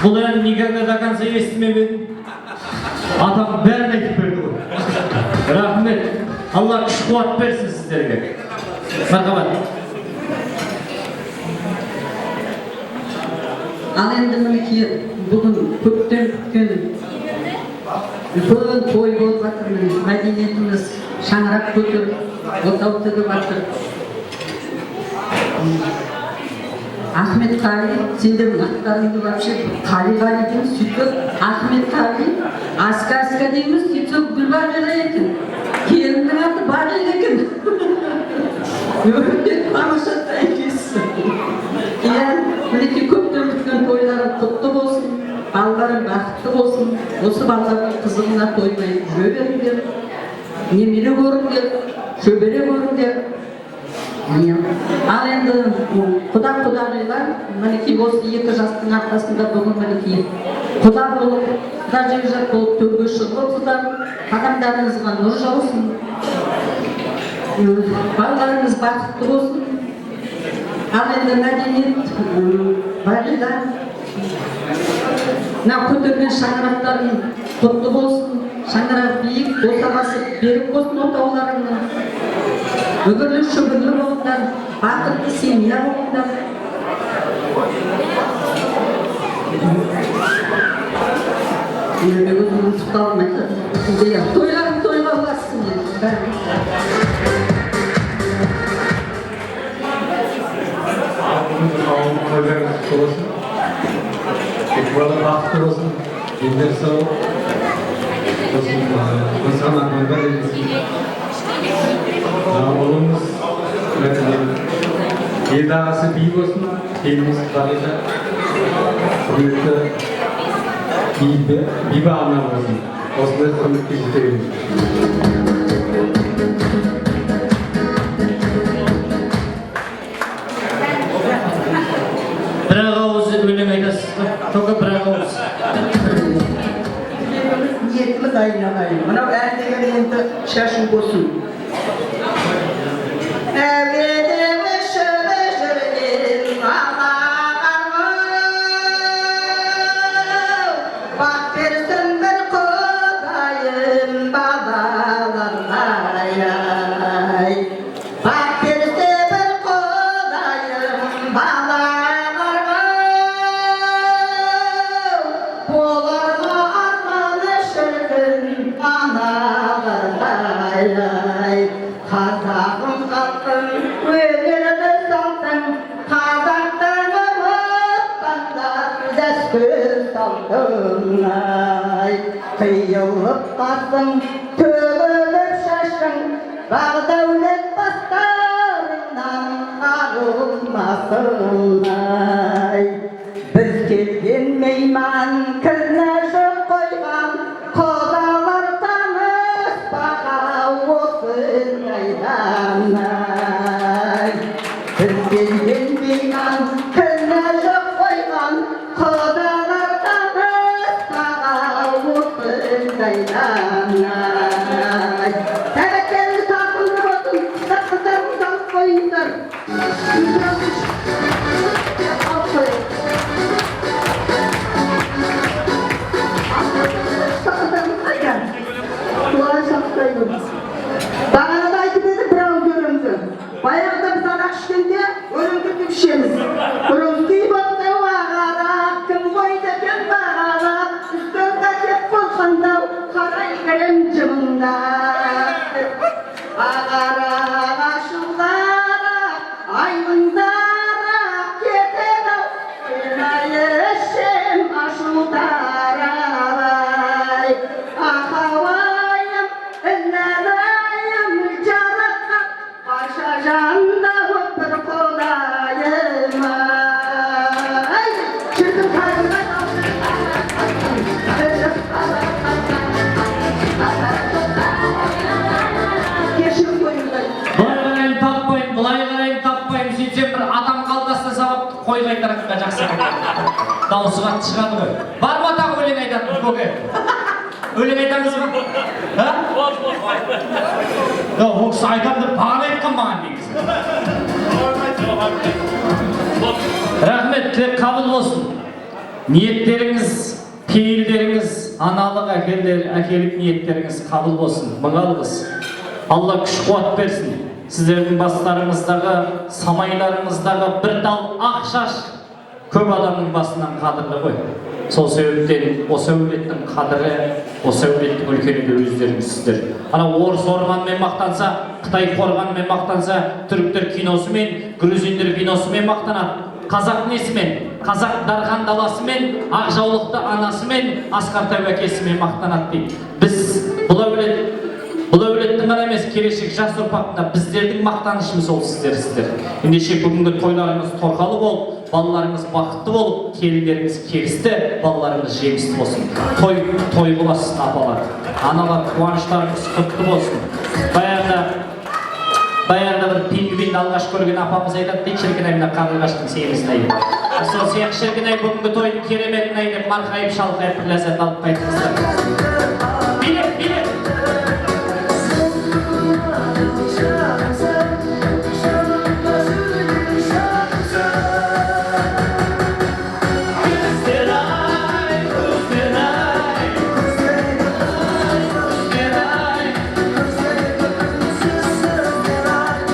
Бұл ән никогда до конца естімеп едім. Атам бәрін айтып берді ғой. Рахмет. Алла күш қуат берсін сіздерге. Мархабат. Ал енді, мінекей, бүгін көптен күткен үлкен той болып жатыр. Міне, мәдениетіміз шаңырақ көтеріп, отау тігіп жатыр. Ахметқали, сендердің аттарыңды вообще Қали, Қали дейміз, сөйтіп Ахметқали, Аска, Аска дейміз, сөйтсек, Гүлбағира екен, келіннің аты Бағила екен. Өте тамаша сәйкес. Иә, мінекей, көптен күткен тойларың құтты болсын, балаларың бақытты болсын. Осы балалардың қызығына тоймай жүре беріңдер, немере көріңдер, шөбере көріңдер. Иә. Ал енді құда, құдағилар, мінекей, осы екі жастың арқасында бүгін, мінекей, құда болып, құда жекжат болып төрге шығып отырсыздар. Қадамдарыңызға нұр жаусын, балаларыңыз бақытты болсын. Ал енді Мәдениет, Бағила, мына көтерген шаңырақтарың құтты болсын, шаңырақ биік, босағасы берік болсын, отауларыңның үбірлі шүбірлі болыңдар, бақытты семья болыңдар. Мен өзім ұмытып қалдым айтады. Иә, тойларың тойға ұлассын енді бәрі. Ауыл тойларыңыз құтты болсын. Екі бала бақытты болсын, дендері сау сосын, осыған армандар ілесін. Ұлымыз ел ағасы би болсын, келініміз Бағила құрметті бибі ана болсын. Осындай құрметке жете беріңіз. Бір ақ ауыз өлең айтасыз ба? Только бір ақ ауыз. Тілегіміз, ниетіміз, айналайын. Мынау ән деген енді шашу болсын. Әуеде ұшып жүрген ала, бақ берсін бір Құдайым балаларға, ай. Бақ берсе бір Құдайым балаларға, болар ма арманы шіркін аналарға, ай. Қазағым, халқым, өнерлі салтың, қазақтың ұмытпаңдар дәстүр салтын, ай. Қиылып қасың, төгіліп шашың, бақ дәулет бастарыңнан арылмасын, ай. Біз келген мейман, кінә жоқ қойған құдалар таныспаға осындайдан, ай. Біз келген мейман, кінә жоқ қойған құдалар таныспаға осындайдан, ай. Тәбеттеріңіз тартымды болсын, қыздарыңызды алып қойыңыздар. Алып қойыңыз. Қыздарыңыз қайда? Құдай сақтай көрсін. Бағанада айтып едім бір ауыз өлеңді. Баяғыда біз арақ ішкенде өлең түртіп ішеміз. Өлең бопты ағарақ, кім қойды екен бағалап, үстелге кеп қонғандау, қарай кірем жымыңдап. Ағарақ ашуларақ, аймыңдарақ кетеді ау, қоймай ішем ашу таралай. Ахауайым, ілләлайым, жаратқан барша жанды бір Құдайым ай. Шіркін тағдырға. Кешірім қойыңдар. Былай қараймын, таппаймын, былай қараймын, таппаймын. Сөйтсем, бір атам қалтасына салып қой қайтаратынға жақсы. Дауысы қатты шығады ғой. Бар ма тағы өлең айтатын, көке? Өлең айтамыз ба? А? Жоқ, ол кісі айтамын деп бағана айтқан маған негізі. Рахмет, тілек қабыл болсын. Ниеттеріңіз, пейілдеріңіз, аналық, әкелік ниеттеріңіз қабыл болсын. Мың алғыс. Алла күш қуат берсін. Сіздердің бастарыңыздағы, самайларыңыздағы бір тал ақ шаш көп адамның басынан қадірлі ғой. Сол себептен осы әулеттің қадірі, осы әулеттің үлкені де өздеріңізсіздер. Ана орыс орманымен мақтанса, қытай қорғанымен мақтанса, түріктер киносымен, грузиндер виносымен мақтанады. Қазақ несімен? Қазақ дархан даласымен, ақ жаулықты анасымен, асқар тау әкесімен мақтанады дейді. Біз бұл әулеттің ғана емес, келешек жас ұрпақтың да, біздердің мақтанышымыз ол сіздерсіздер. Ендеше, бүгінгі тойларыңыз торқалы болып, балаларыңыз бақытты болып, келіндеріңіз келісті, балаларыңыз жемісті болсын. Той той боласыз, апалар, аналар, қуаныштарыңыз құтты болсын. Баяғыда бір пингвинді алғаш көрген апамыз айтады дейді: «Шіркін ай, мына қарлығаштың семізін ай», деп. Сол сияқты, шіркін ай, бүгінгі тойдың кереметін ай деп марқайып, шалқайып, бір ләззат алып қайтыңыздар. Билеп, билеп! Жанымсың, жанымда жүрген жанымсың. Көздер ай, көздер ай, көздер ай.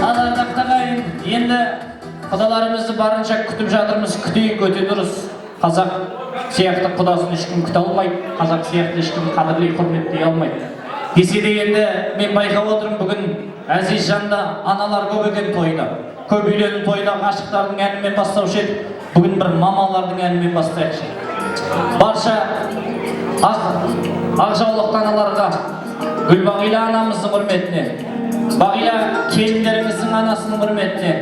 Ал, ардақты ағайын, енді құдаларымызды барынша күтіп жатырмыз, күтейік, өте дұрыс. Қазақ сияқты құдасын ешкім күте алмайды, қазақ сияқты ешкім қадірлей, құрметтей алмайды. Десе де, енді мен байқап отырмын, бүгін әзиз жанды аналар көп екен тойда. Көп үйлену тойда ғашықтардың әнімен бастаушы едік, бүгін бір мамалардың әнімен бастайықшы. Барша ақ жаулықты аналарға, Гүлбағила анамыздың құрметіне, Бағила келіндеріміздің анасының құрметіне,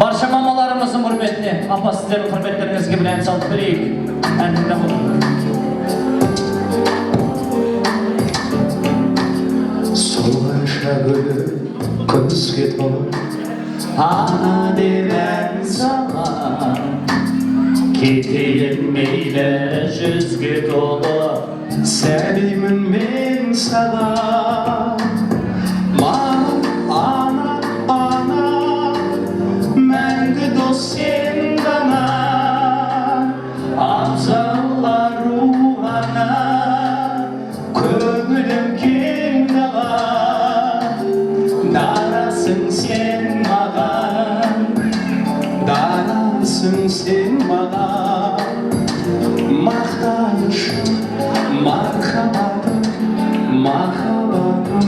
барша мамаларымыздың құрметіне, апа, сіздердің құрметтеріңізге бір ән салып берейік. Ән тыңдап отырыңыз. Солғанша гүлі күзге толы, ана деп ән салам. Кетейін мейлі 100-ге толы, Сәбимін мен саған. Мама, ана, ана, мәңгі дос сен ғана, абзал ару ана, көңілім кең дала, дарасың сен маған, дарасың сен маған, мақтанышым, мархабатым, махаббатым.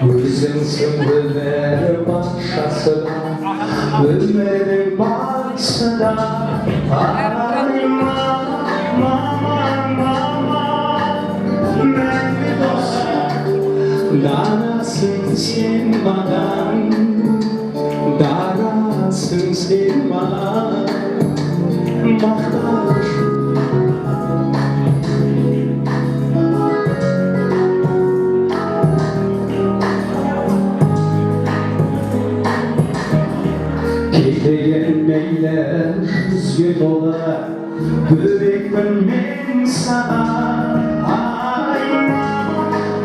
Өзіңсің өмір патшасы да, өмірдің басы да. Ай, мама, мама, мама, мәңгі досым, дарасың сен маған, дарасың сен маған, мақтанышым. Кетейін мейлі 100-ге толы, бөбекпін мен саған. Ай, мама,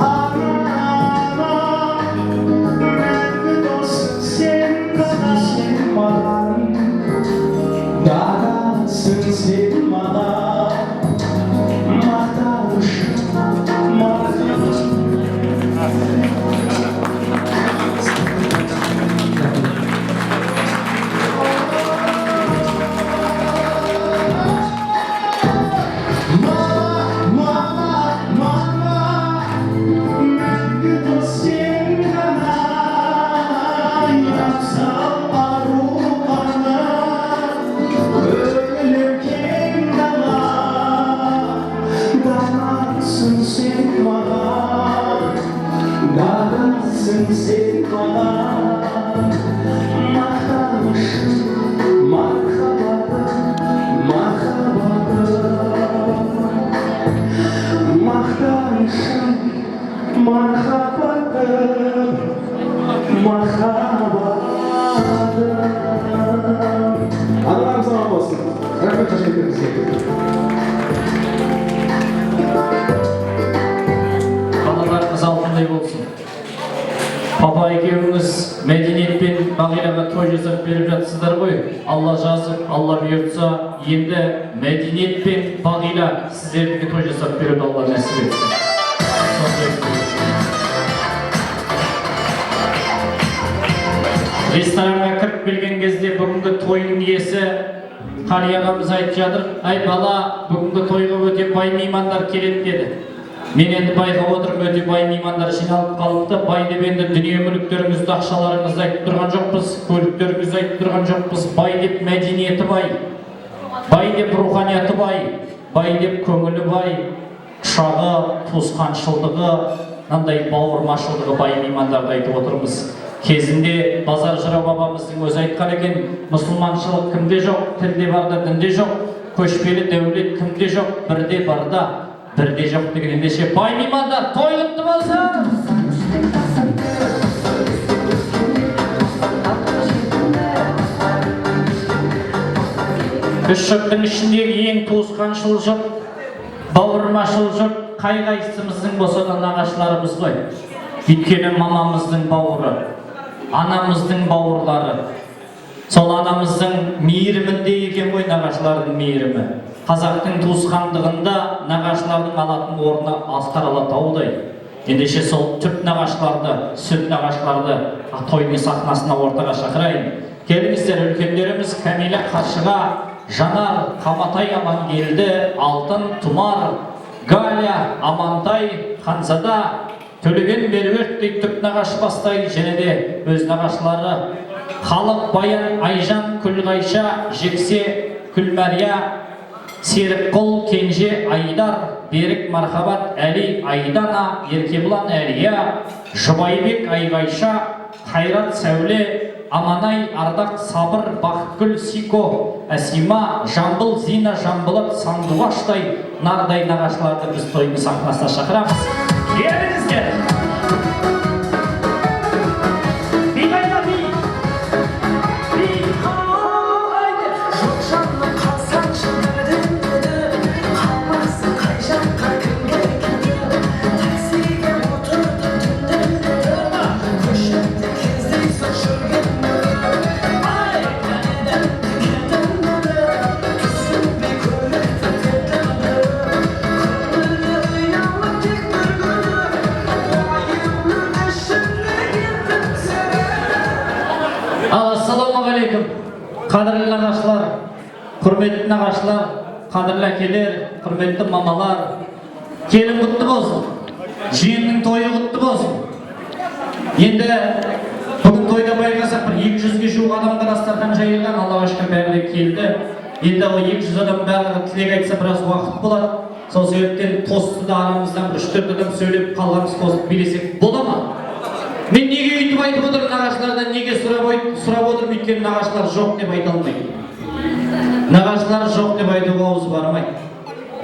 ана, ана, мәңгі досым сен ғана, сен маған, дарасың сен маған, мақтанышым, мақтанышым. Мама, мама, мәңгі дос сен ғана, абзал ару ана, көңілім кең дала, дарасың сен маған, дарасың сен маған, мақтанышым, мархабатым, махаббатым, мақтанышым, мархабатым, махаббатым. Аналарымыз аман болсын. Рахмет қошеметтеріңізге. Балаларыңыз алтындай болсын. Папа екеуіңіз Мәдениет пен Бағилаға той жасап беріп жатсыздар ғой. Алла жазып, Алла бұйыртса, енді Мәдениет пен Бағила сіздерге той жасап беруді Алла нәсіп етсін. Сондай. Ресторанға кіріп келген кезде бүгінгі тойдың иесі Қали ағамыз айтып жатыр: "Ай бала, бүгінгі тойға өте бай меймандар келеді", – деді. Мен енді байқап отырмын, өте бай меймандар жиналып қалыпты. Бай деп енді дүние мүліктеріңізді, ақшаларыңызды айтып тұрған жоқпыз, көліктеріңізді айтып тұрған жоқпыз. Бай деп мәдениеті бай, бай деп руханияты бай, бай деп көңілі бай, құшағы, туысқаншылдығы, мынандай бауырмашылдығы бай меймандарды айтып отырмыз. Кезінде Базар жырау бабамыздың өзі айтқан екен: "Мұсылманшылық кімде жоқ, тілде бар да дінде жоқ, көшпелі дәулет кімде жоқ, бірде бар да бірде жоқ" деген. Ендеше, бай меймандар, той құтты болсын! Үш жұрттың ішіндегі ең туысқаншыл жұрт, бауырмашыл жұрт қай қайсымыздың болса да нағашыларымыз ғой. Өйткені мамамыздың бауыры, анамыздың бауырлары. Сол анамыздың мейірімінде екен ғой нағашылардың мейірімі. Қазақтың туысқандығында нағашылардың алатын орны асқар Алатаудай. Ендеше, сол түп нағашыларды, сүт нағашыларды тойдың сахнасына, ортаға шақырайын. Келіңіздер, үлкендеріміз: Кәмилә, Қаршыға, Жанар, Қаматай, Амангелді, Алтын, Тұмар, Галя, Амантай, Ханзада, Төлеген, Меруерттей түп нағашы бастай және де өз нағашылары Халық, Баян, Айжан, Күлғайша, Жексе, Күлмәрия, Серікқұл, Кенже, Айдар, Берік, Мархабат, Әли, Айдана, Еркебұлан, Әлия, Жұбайбек, Айғайша, Қайрат, Сәуле, Аманай, Ардақ, Сабыр, Бақытгүл, Сико, Әсима, Жамбыл, Зина, Жамбылат, Сандуғаштай нардай нағашыларды біз тойдың сахнасына шақырамыз. Келіңіздер! Би қайда, би? Би! Жоқ, жаным, қалсаңшы бірден қалмақсың қай жаққа, кімге кетіп? Таксиге отырдым түнделетіп, көшеде кездейсоқ жүрген. Ай, кеттім, түсінбей көлікті тептім. Көңілі ұялып тек бір күні уайымның ішіне кеттім сені. Ал, ассалаумағалейкум, қадірлі нағашылар, құрметті нағашылар, қадірлі әкелер, құрметті мамалар! Келін құтты болсын, жиеннің тойы құтты болсын! Енді бүгін тойда байқасақ, бір 200-ге жуық адамдар дастархан жайылған. Аллаға шүкір, бәрі де келді. Енді ол 200 адам барлығы тілек айтса, біраз уақыт болады. Сол себептен тосты да арамыздан бір үш төрт адам сөйлеп, қалғанымыз қосып билесек бола ма? Мен неге өйтіп айтып отырмын, нағашылардан неге сұрап отырмын? Өйткені нағашылар жоқ деп айта алмайды. Нағашылар жоқ деп айтуға ауыз бармайды.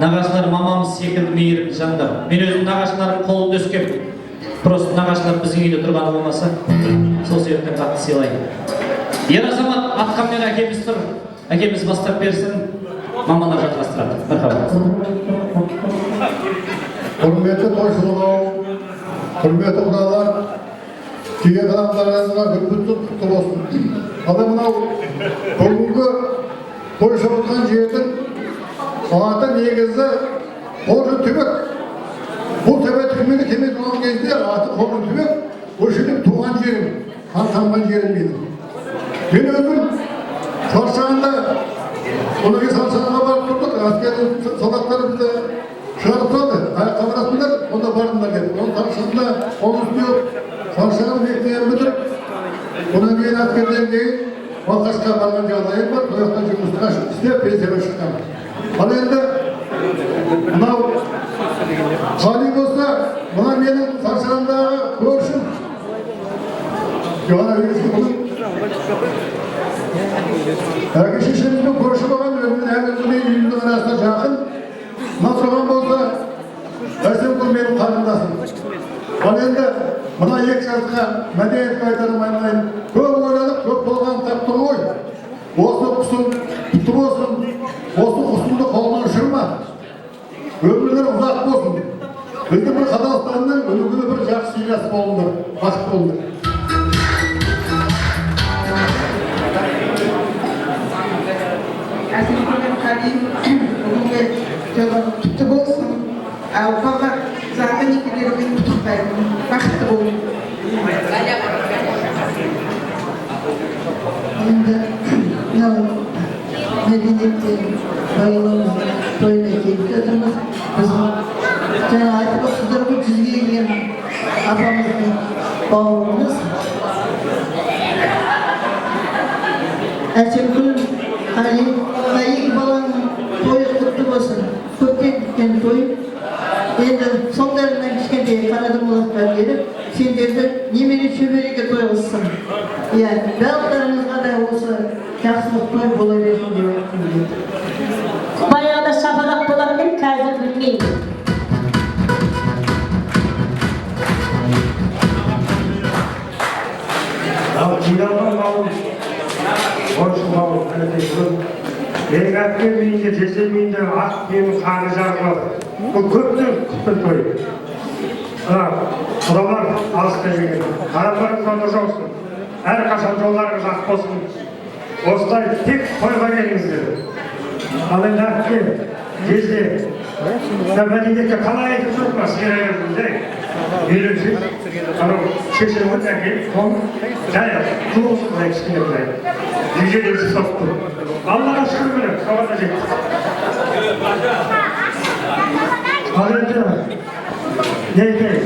Нағашылар мамамыз секілді мейірімді жандар. Мен өзім нағашыларым қолында өскенмін. Просто нағашылар біздің үйде тұрғаны болмаса, сол себептен қатты сыйлаймын. Ер азамат атқаменер әкеміз тұр. Әкеміз бастап берсін, мамалар жалғастырады. Мархабат. Құрметті тойшылық қауым, құрметті құдалар, келген адамдарыңызға күн құтты болсын! Ал мынау бүгінгі той жасап отырған жердің аты негізі Қоржын түбек. Бұл төбе түрмеге келмей тұрған кезде аты Қоржын түбек. Осы жерде туған жерім, қан тамған жерім менің. Мен өзім Саршағында, одан кейін Саршағанға барып тұрдық. Әскердің солдаттары бізді шығарып салды: "Қай жаққа барасыңдар, онда барыңдар", – деп. Оның Саршағанда оның үстіне Саршаған мектебін бітіріп, одан кейін әскерден кейін Балқашқа барған жағдайым бар. Сол жақта жұмысқа істеп, пенсияға шыққанмын. Ал енді мынау Қали болса, мына менің Саршағандағы көршім Жоғары. Бұның әке шешемізбен көрші болған, өзіміздің әлі үйіміздің арасында жақын. Мына тұрған болса Әсемгүл, менің қарындасым. Ал енді мына екі жасқа, Мәдениетке айтарым: айналайын, көп ойладық, көп толған таптық ғой. Осы құсың құтты болсын, осы құсыңды қолынан ұшырма, өмірлері ұзақ болсын. Біздің бір Қазақстанның үлгілі бір жақсы семьясы болыңдар, бақытты болыңдар. Қали, бүгінгі тойларың құтты болсын. Ал балалар, заңды некелеріңмен құттықтаймын. Бақытты болың. Енді мынау мәдениетте байлауымыздың тойына келіп жатырмыз. Біз жаңа айтып отырсыздар ғой, 100-ге келген апамыздың бауырымыз Әсемгүл, Қали, мына екі баланың тойы құтты болсын. Көптен күткен той. Енді соңдарынан кішкентай қара домалақтар келіп, сендерді немере шөбереге тойғызсын. Иә, барлықтарыңызға да осы жақсылық той бола берсін деп айтқым келеді. Баяғыда шапалақ болатын еді, қазір білмеймін. Ал жиналған қауым, қойшы қауым, қанекей, бүгін менің әпкем үйінде, жездем үйінде ақ түйенің қаны жарылады. Бұл көптен күткен той. Мына құдалар алысқа келген, қарамдарыңызға нұр жаусын, әрқашан жолдарыңыз ақ болсын. Осылай тек тойға келіңіздер. Ал енді әпке, жезде, мына мәдениетке қалай айтып жүрмін, мына сиыр айырдым жай. Үйленсек, анау шешем ғой, әкеліп, қол жай туыс былай кішкене былай. 150 соқты. Аллаға шүкір, міне, соған да жеттік. Ал енді не айтайын?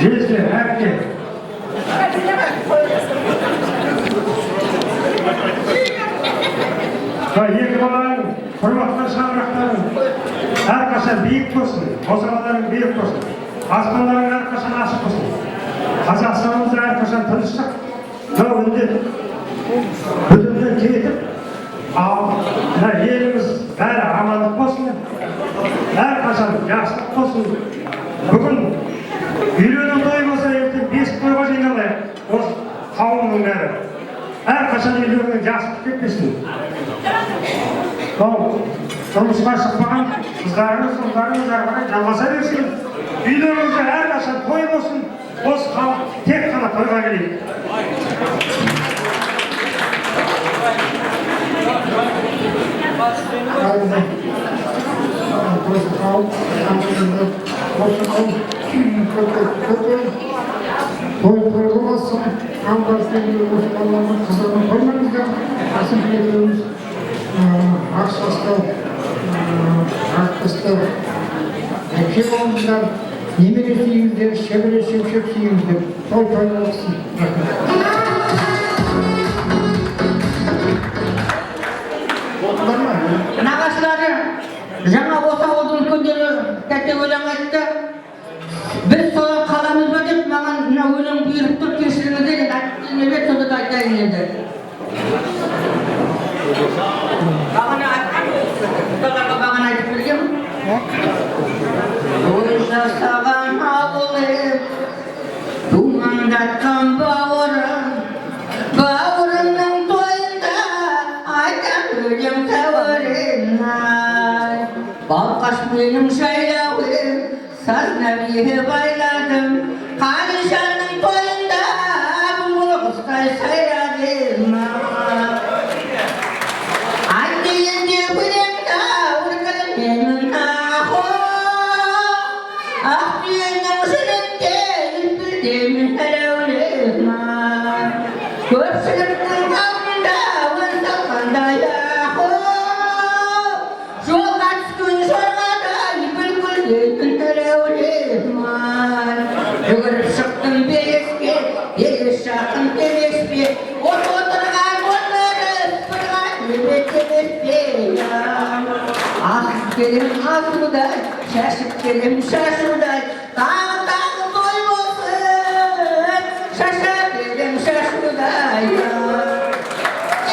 Жезде, әпке. Екі балаң құрматқан шаңырақтарың әрқашан биік болсын, босағаларың биік болсын, аспандарың әрқашан ашық болсын. Қазақстанымызда әрқашан тыныштық, мынау індет бүтінден кетіп, ал мына еліміз бәрі амандық болсын, әрқашан жақсылық болсын. Бүгін үйлену тойы болса, ертең бесік тойға жиналайық, осы қауымның бәрі. Әрқашан үйлеріңнен жақсылық кетпесін. Мынау тұрмысқа шықпаған қыздарыңыз, ұлдарыңыз әрі қарай жалғаса берсін. Үйлеріңізде әрқашан той болсын. Осы халық тек қана тойға келейік. Той той болсын, осы балалардың қызығын қоймаңыздар. Әсем екеуміз ақ шашты, ақ тісті әке болыңыздар, немере сүйіңіздер, шөбере шөпшек сүйіңіздер. Той той болсын. Рахмет. Нағашылары жаңа осы ауылдың үлкендері тәте өлең айтты. Біз солай қаламыз ба деп маған мына өлең бұйырып тұр, кешіріңіздер, енді айтып келмеп еді, сонда да айтайын енді. Бағана айтқан, құдаларға бағана айтып бергенмін. Той жасаған ауылым, думандатқан бауырым, бауырымның тойында айтам өлең тәуірім ай. Балқаш менің жайлауым, саз нәбиге байладым, Қалишанның тойында бұлбұл құстай сайрадым ай. Айт дегенде өлеңді үркілмеймін ахо, ақ түйенің жүнінде үлпілдеймін әләулем ай. Көпшіліктің алдында өн салғандай ахо, жолға түскен жорғадай бүлкілдейтін әләулем ай. Жүгіріп шықтым белеске, белес жақын белеспе, от отырған отырып тұрған ебет емес пе. Асып келем асудай, шашып келем шашудай, тағы тағы той болсын, шаша берем шашудай.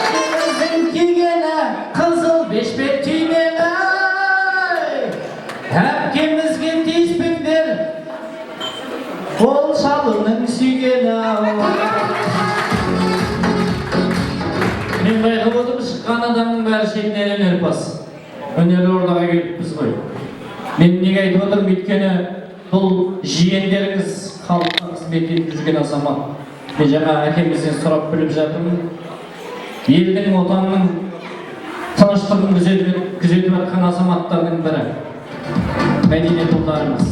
Қызың кигені қызыл бешпет түймені, әпкемізге тиіспеңдер, қол шалының сүйгені. Мен байқап отырмын, шыққан адамның бәрі шетінен өнерпаз. Өнерлі ордаға келіппіз ғой. Мен неге айтып отырмын, өйткені бұл жиендеріңіз халыққа қызмет етіп жүрген азамат. Мен жаңа әкемізден сұрап біліп жатырмын. Елдің, отанның Тыныштығын күзетіп жатқан азаматтардың бірі мәдениет ұлдарымыз.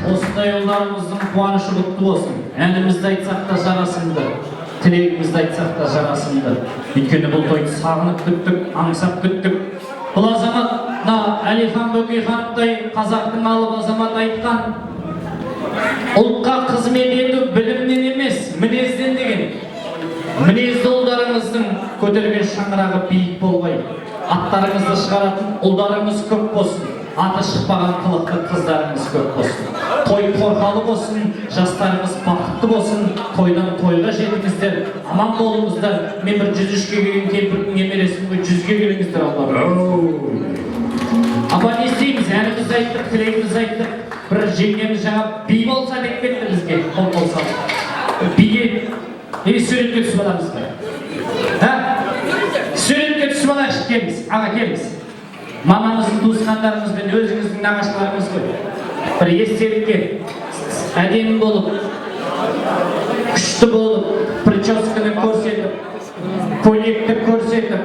Осындай ұлдарымыздың қуанышы құтты болсын. Әнімізді айтсақ та жарасымды, тілегімізді айтсақ та жарасымды. Өйткені бұл тойды сағынып күттік, аңсап күттік. Бұл азамат мына Әлихан Бөкейхановтай қазақтың алып азаматы айтқан, ұлтқа қызмет ету білімнен емес, мінезден деген. Мінезді ұлдарыңыздың көтерген шаңырағы биік болғай. Аттарыңызды шығаратын ұлдарыңыз көп болсын, аты шықпаған қылықты қыздарыңыз көп болсын. Той торқалы болсын, жастарыңыз бақытты болсын, тойдан тойға жетіңіздер, аман болыңыздар. Мен бір 103-ке келген кемпірдің немересімін ғой, 100-ге келіңіздер, Алла. Апа, не істейміз? Әнімізді айттық, тілегімізді айттық. Бір жеңгеміз жаңа би болса деп кетті бізге, қол қол салып. Биге неге суретке түсіп аламыз ба? Ә? Суретке түсіп алайықшы, келіңіз, аға, келіңіз. Мамамыздың туысқандарымызбен өзіңіздің нағашыларыңыз ғой. Бір естелікке әдемі болып, күшті болып, прическаны көрсетіп, көйлекті көрсетіп,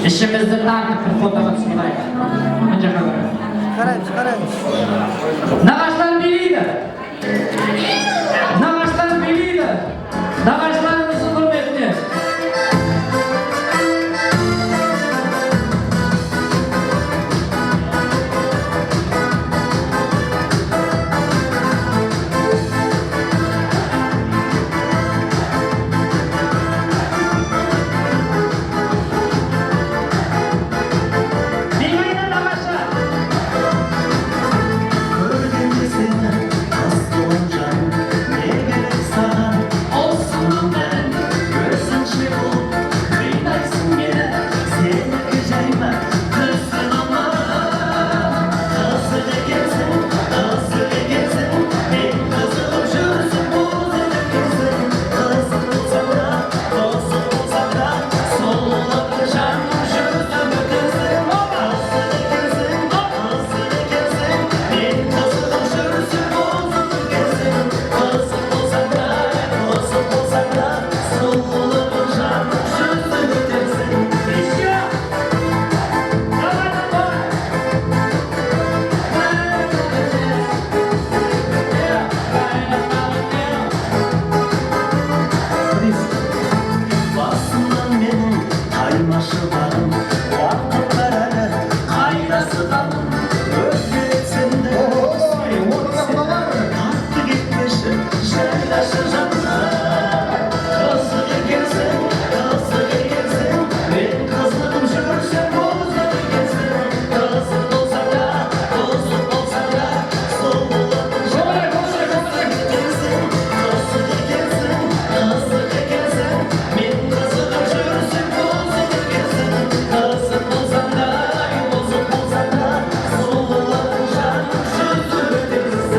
ішімізді тартып бір фотоға түсіп алайық. Мына жаққа қарай. Қараймыз, қараймыз. Нағашылар билейді. Нағашылар билейді. Нағашыларымыздың құрметіне. Билейді нағашы. Көргенде сені қыз болам жаным, не керек саған осының бәрін? Өзіңше болып қинайсың мені, сенікі жай ма, түсін алма. Қызық екенсің, қызық екенсің, мен қызығып жүрсем бозық екенсің. Қызық болсаң да, қызық болсаң да, сұлулықты жаным жүзім өтесің. Қызық екенсің, қызық екенсің, мен қызығып жүрсем бозық екенсің. Қызық болсаң да, қызық болсаң да, сұлулығын жаным жүзім өтесің. Еще! Давай, давай! Басымнан менің таймашы бағым, уақыт бар әлі, қайда асығамын? Өкпелетсем де қатты кетпеші, жайлашы жаным. Қызық екенсің, қызық екенсің, мен қызығып жүрсем бозық екенсің. Қызық болсаң да, қызық болсаң да, сұлулығың жаным екенсің. Қызық екенсің, қызық екенсің, мен қызығып жүрсем бозық екенсің. Қызық болсаң да, бозық болсаң да, сұлулығың жаным жүзіп өтесің.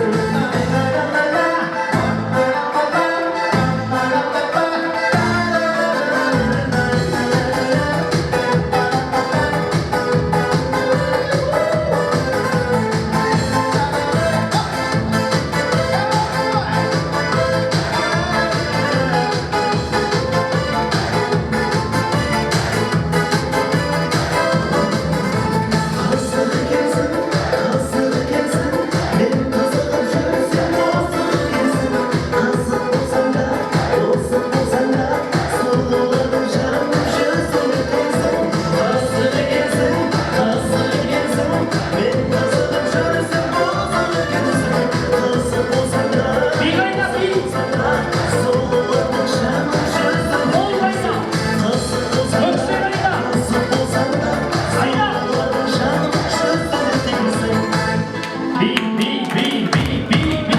Қызық екенсің, қызық екенсің, мен қызығып жүрсем бозық екенсің. Қызық болсаң да, бозық болсаң да, сұлулығың жаным жүзіп өтесің. Қызық екенсің, қызық екенсің, мен қызығып жүрсем бозық екенсің. Қызық болсаң да, Би қайда, би? болсаң да, сұлулығың жаным жүзіп Қол қайда? Қызық болсаң да, Көкше қайда? қызық болсаң да, Қайда? сұлулығың жаным жүзіп өтесің. Би, би, би, би, би, би.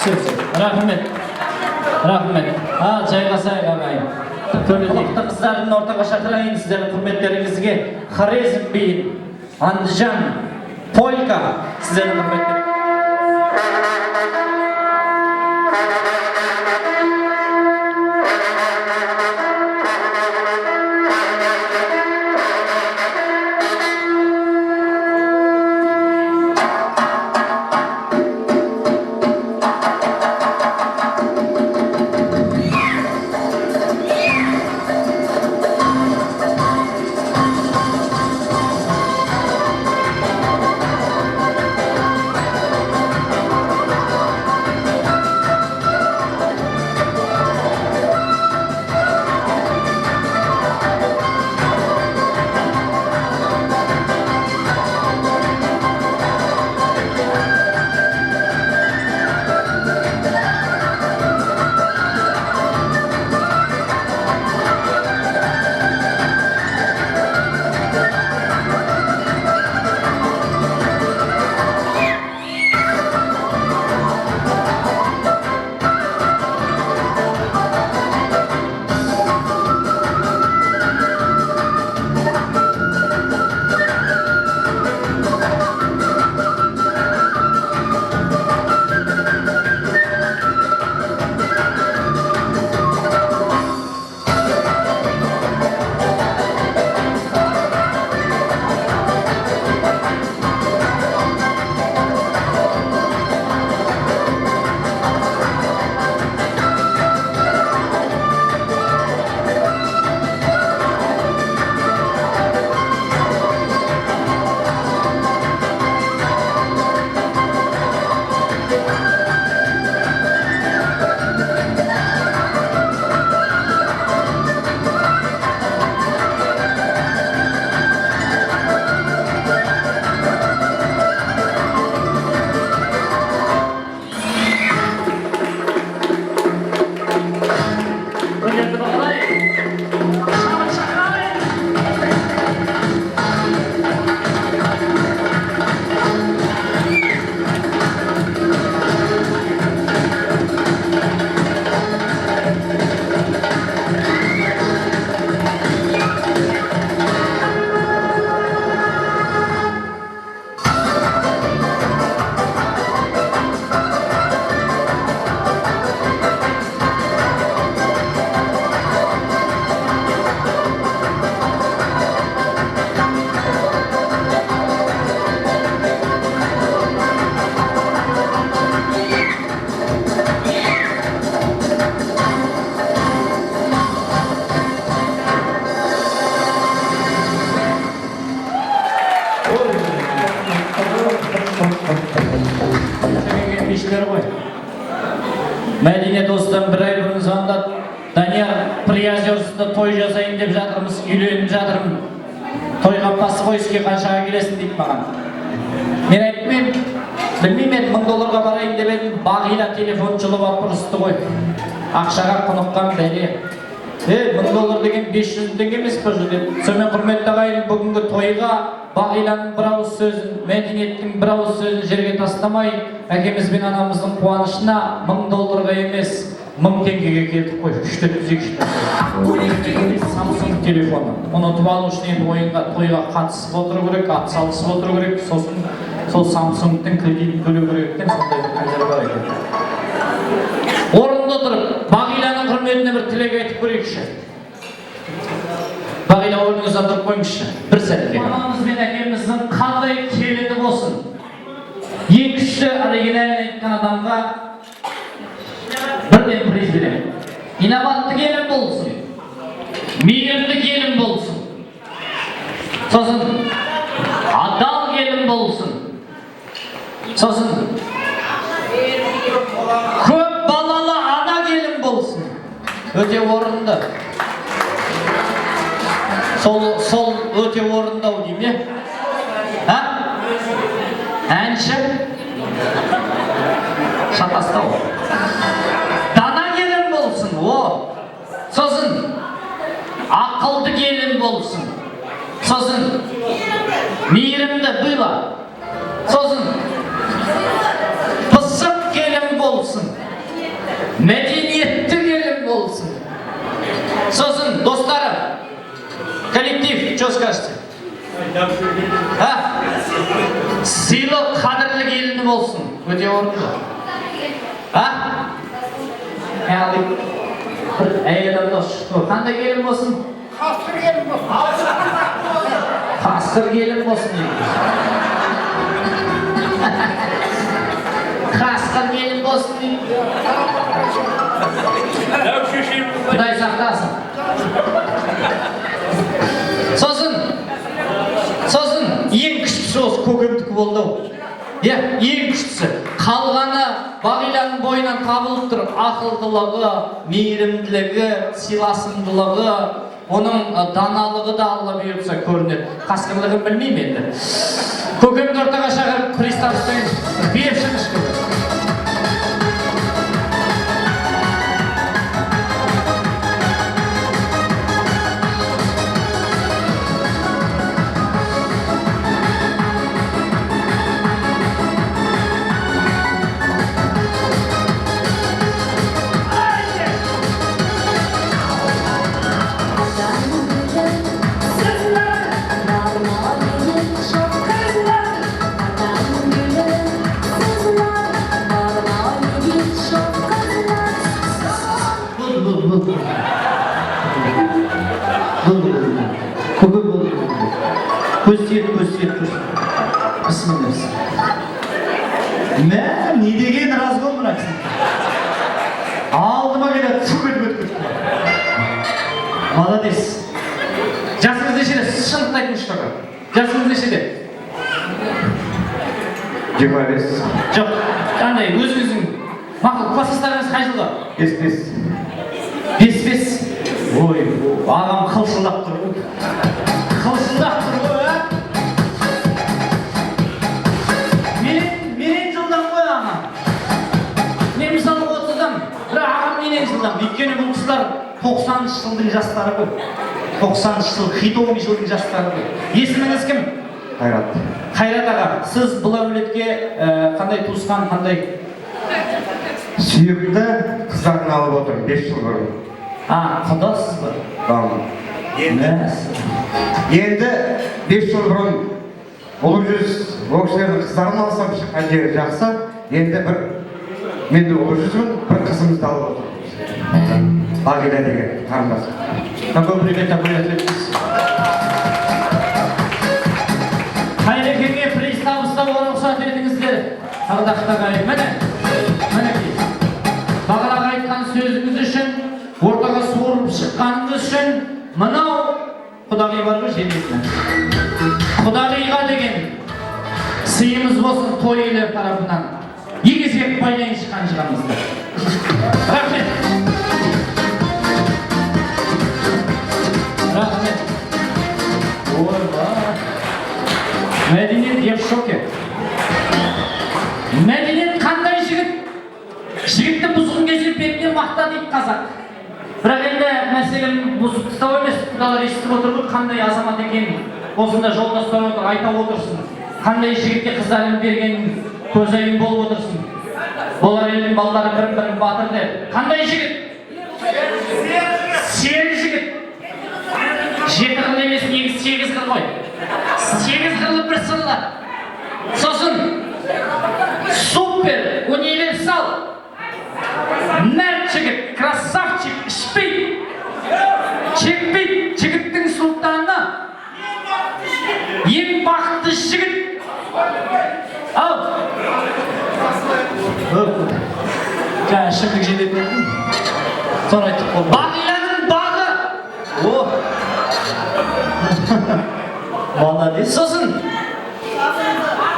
Все, все. Рахмет. Рахмет. А, жайғасайық, ағайын. Қылықты қыздардың ортаға шақырайын сіздердің құрметтеріңізге. Хорезм биін, Андижан, Полька сіздердің құрметтер. Шәкенген бишілер ғой. Мәдениет осыдан бір ай бұрын звондады. Данияр, Приозерскіде той жасайын деп жатырмыз, үйленіп жатырмын. Тойға Посвойский қаншаға келесің дейді маған. Мен айттым, мен білмеймін енді, 1000 долларға барайын деп едім, Бағила телефон жұлып алып ұрысты ғой. Ақшаға құныққан бәле. Е, 1000 доллар деген 500 теңге емес па деп. Сонымен, құрметті ағайын, бүгінгі тойға Бағиланың бір ауыз сөзін, Мәдениеттің бір ауыз сөзін жерге тастамай, әкеміз бен анамыздың қуанышына 1000 долларға емес, 1000 теңгеге келдік қой. Үш төрт жүз екі. Самсунг телефоны. Оны ұтып алу үшін енді ойынға, тойға қатысып отыру керек, ат салысып отыру керек, сосын сол Самсунгтың кредитін төлеу керек екен, сондай бір нелер бар екен. Орында отырып, Бағиланың құрметіне бір тілек айтып көрейікші. Бағила, орныңыздан тұрып қойыңызшы бір сәтке. Мамамыз бен әкеміздің қандай келіні болсын, ең күшті оригинальный айтқан адамға бірден приз беремін. Инабатты келін болсын, мейірімді келін болсын, сосын адал келін болсын, сосын көп балалы ана келін болсын. Өте орынды. Сол өте орынды ау деймін, иә? А? Әнші? Шатасты ау. Дана келін болсын, о. Сосын ақылды келін болсын. Сосын мейірімді было. Сосын пысық келін болсын. Мәдениетті келін болсын. Сосын, достарым, коллектив, что скажете? А? Сыйлы, қадірлі келіні болсын. Өте орынды. А? Яғни, бір әйел адам дауыс шықты ғой. Қандай келін болсын? Қасқыр келін болсын. Қасқыр келін болсын дейді. Қасқыр келін болсын дейді. Құдай сақтасын. Сосын ең күштісі осы көкемдікі болды ау. Иә, ең күштісі. Қалғаны Бағиланың бойынан табылып тұр. Ақылдылығы, мейірімділігі, сыйласымдылығы, оның даналығы да, Алла бұйыртса, көрінеді. Қасқырлығын білмеймін енді. Көкемді ортаға шақырып, приз табыстайын. Беріп шығыңызшы, көкем. Болды, болды, болды. Болды, болды. Көкем, болды, болды. Көз тиеді, көз тиеді, көз. Бісміллә. Мә, не деген разгон мына кісі. Алдыма келеді, фу етіп өтіп кетті. Молодец. Жасыңыз нешеде? Шындықты айтыңызшы тока. Жасыңыз нешеде? 25. Жоқ, қандай өзіңіздің, мақұл, класстастарыңыз қай жылғы? 5-5. 5-5. Ой, ағам қылшылдап тұр ғой. Қылшылдап тұр ғой, а? Менен жылдам ғой ағам. Мен мысалы 30-дам, бірақ ағам менен жылдам. Өйткені бұл кісілер 90-жылдың жастары ғой. 90 жыл, хитовый жылдың жастары ғой. Есіміңіз кім? Қайрат. Қайрат аға, сіз бұл әулетке қандай туысқан, қандай? Сүйікті қыздарын алып отырмын 5 жыл бұрын. А, құдасыз ба? Тамам. Енді 5 жыл бұрын Ұлы жүз, ол кісілердің қыздарын алсам, шыққан жері жақсы. Енді бір мен де Ұлы жүзмін, бір қызымызды алып отырмыз. Бағила деген қарындасым. Какой привет, такой ответ. Қайрекеңе приз табыстауға рұқсат етіңіздер. Ардақты ағайын, міне, мінекей. Бағанағы айтқан сөзіңіз үшін, ортаға суырып шыққаныңыз үшін, мынау құдағи бар ғой, жеңгесі. Құдағиға деген сыйлық. Сыйымыз болсын той иелері тарапынан. Егесек байлайыншы қанжығамызды. Рахмет. Рахмет. Ойбай. Мәдениет, я в шоке. Мәдениет қандай жігіт? Жігітті бұзғын кезде бетіне мақта дейді қазақ. Бірақ енді мәселен бұзып тастау емес, құдалар естіп отыр ғой қандай азамат екенін. Осында жолдастар отыр, айта отырсын. Қандай жігітке қыздарын бергенін көзайым болып отырсын. Болар елдің балдары бірін-бірін батыр деп. Қандай жігіт? Сері жігіт. Жеті қырлы емес, негізі сегіз қыр ғой. Сегіз қырлы бір сырлы. Сосын супер, универсал. Мәрт жігіт, красавчик, ішпейді, шекпейді, жігіттің сұлтаны. Ең бақытты жігіт. Ал. Жаңа ішімдік жететін едім. Соны айтып қалдым. Бағиланың бағы. О! Молодец. Сосын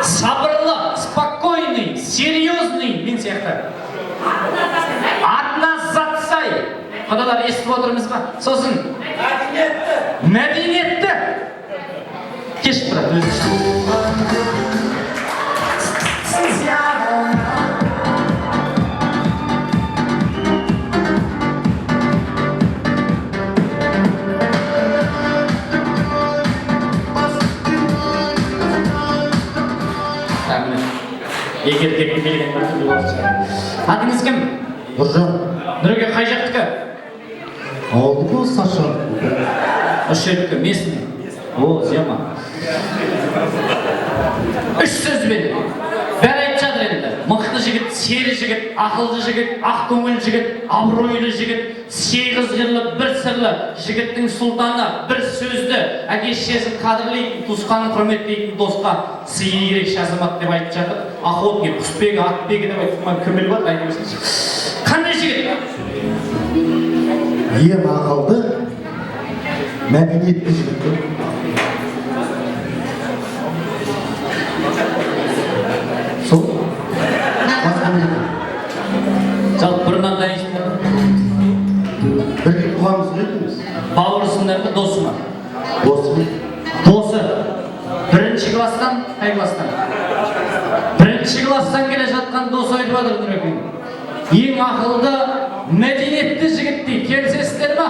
сабырлы, спокойный, серьезный, мен сияқты. Атына зат сай. Құдалар, естіп отырмыз ба? Сосын мәдениетті. Кеш, брат, өзің. Әміне. Екі еркектің келген бір түрлі болып шығады. Атыңыз кім? Нұржан. Нұреке қай жақтікі? Ауылдікі осы Сарша. Осы жердікі, местный. О, зема. Үш сөзбен. Бәрі айтып жатыр енді. Мықты жігіт, сері жігіт, ақылды жігіт, ақ көңіл жігіт, абыройлы жігіт, сегіз қырлы, бір сырлы, жігіттің сұлтаны, бір сөзді, әке шешесін қадірлейтін, туысқанын құрметтейтін, досқа сыйы ерекше азамат деп айтып жатыр. Охотник, құсбегі, атбегі деп айтып, кім біліп отыр, айта берсінші. Қандай жігіт? Ең ақылды, мәдениетті жігіт қой. Сол. Басқа не? Жалпы бұрыннан танисыңдар ма? Бірге туғанбыз ғой екеуміз. Бауырысыңдар ма, досы ма? Досым. Досы. Бірінші класстан, қай класстан? Бірінші класстан келе жатқан досы айтып жатыр Нұрекең. Ең ақылды, мәдениетті жігіт дейді. Келісесіздер ма?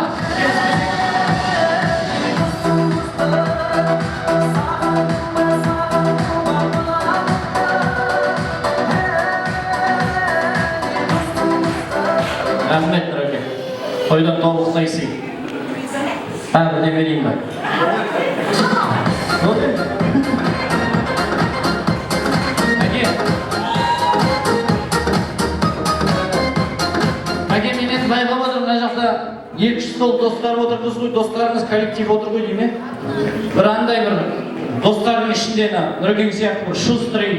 Рахмет, Нұреке. Тойдан тобықтай сый. Тағы бірдеме дейін ба? Болды. Әке. Әке, мен енді байқап отырмын, мына жақта екі үш стол достар отырмыз ғой, достарымыз коллектив отыр ғой деймін, е? Бір андай бір достардың ішінде ана Нұрекең сияқты бір шустрый,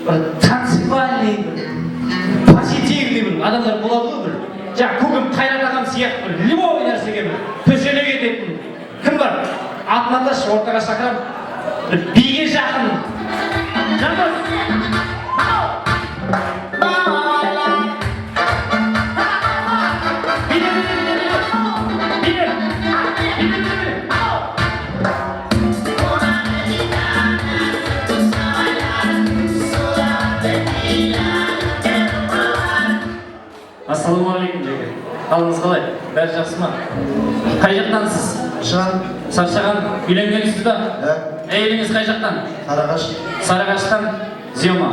бір танцевальный, бір позитивный бір адамдар болады ғой бір. Жаңа көкем Қайрат ағам сияқты бір любой нәрсеге бір төселе кететін. Кім бар? Атын аташы, ортаға шақырамын. Бір биге жақын. Жандос! Биле, биле, биле, биле. Биле. Биле, биле, биле. Ассалаумағалейкум, жеке. Қалыңыз қалай? Бәрі жақсы ма? Қай жақтансыз? Шаған. Саршаған. Үйленгенсіз ба? Ә. Әйеліңіз қай жақтан? Сарыағаш. Сарыағаштан. Зема.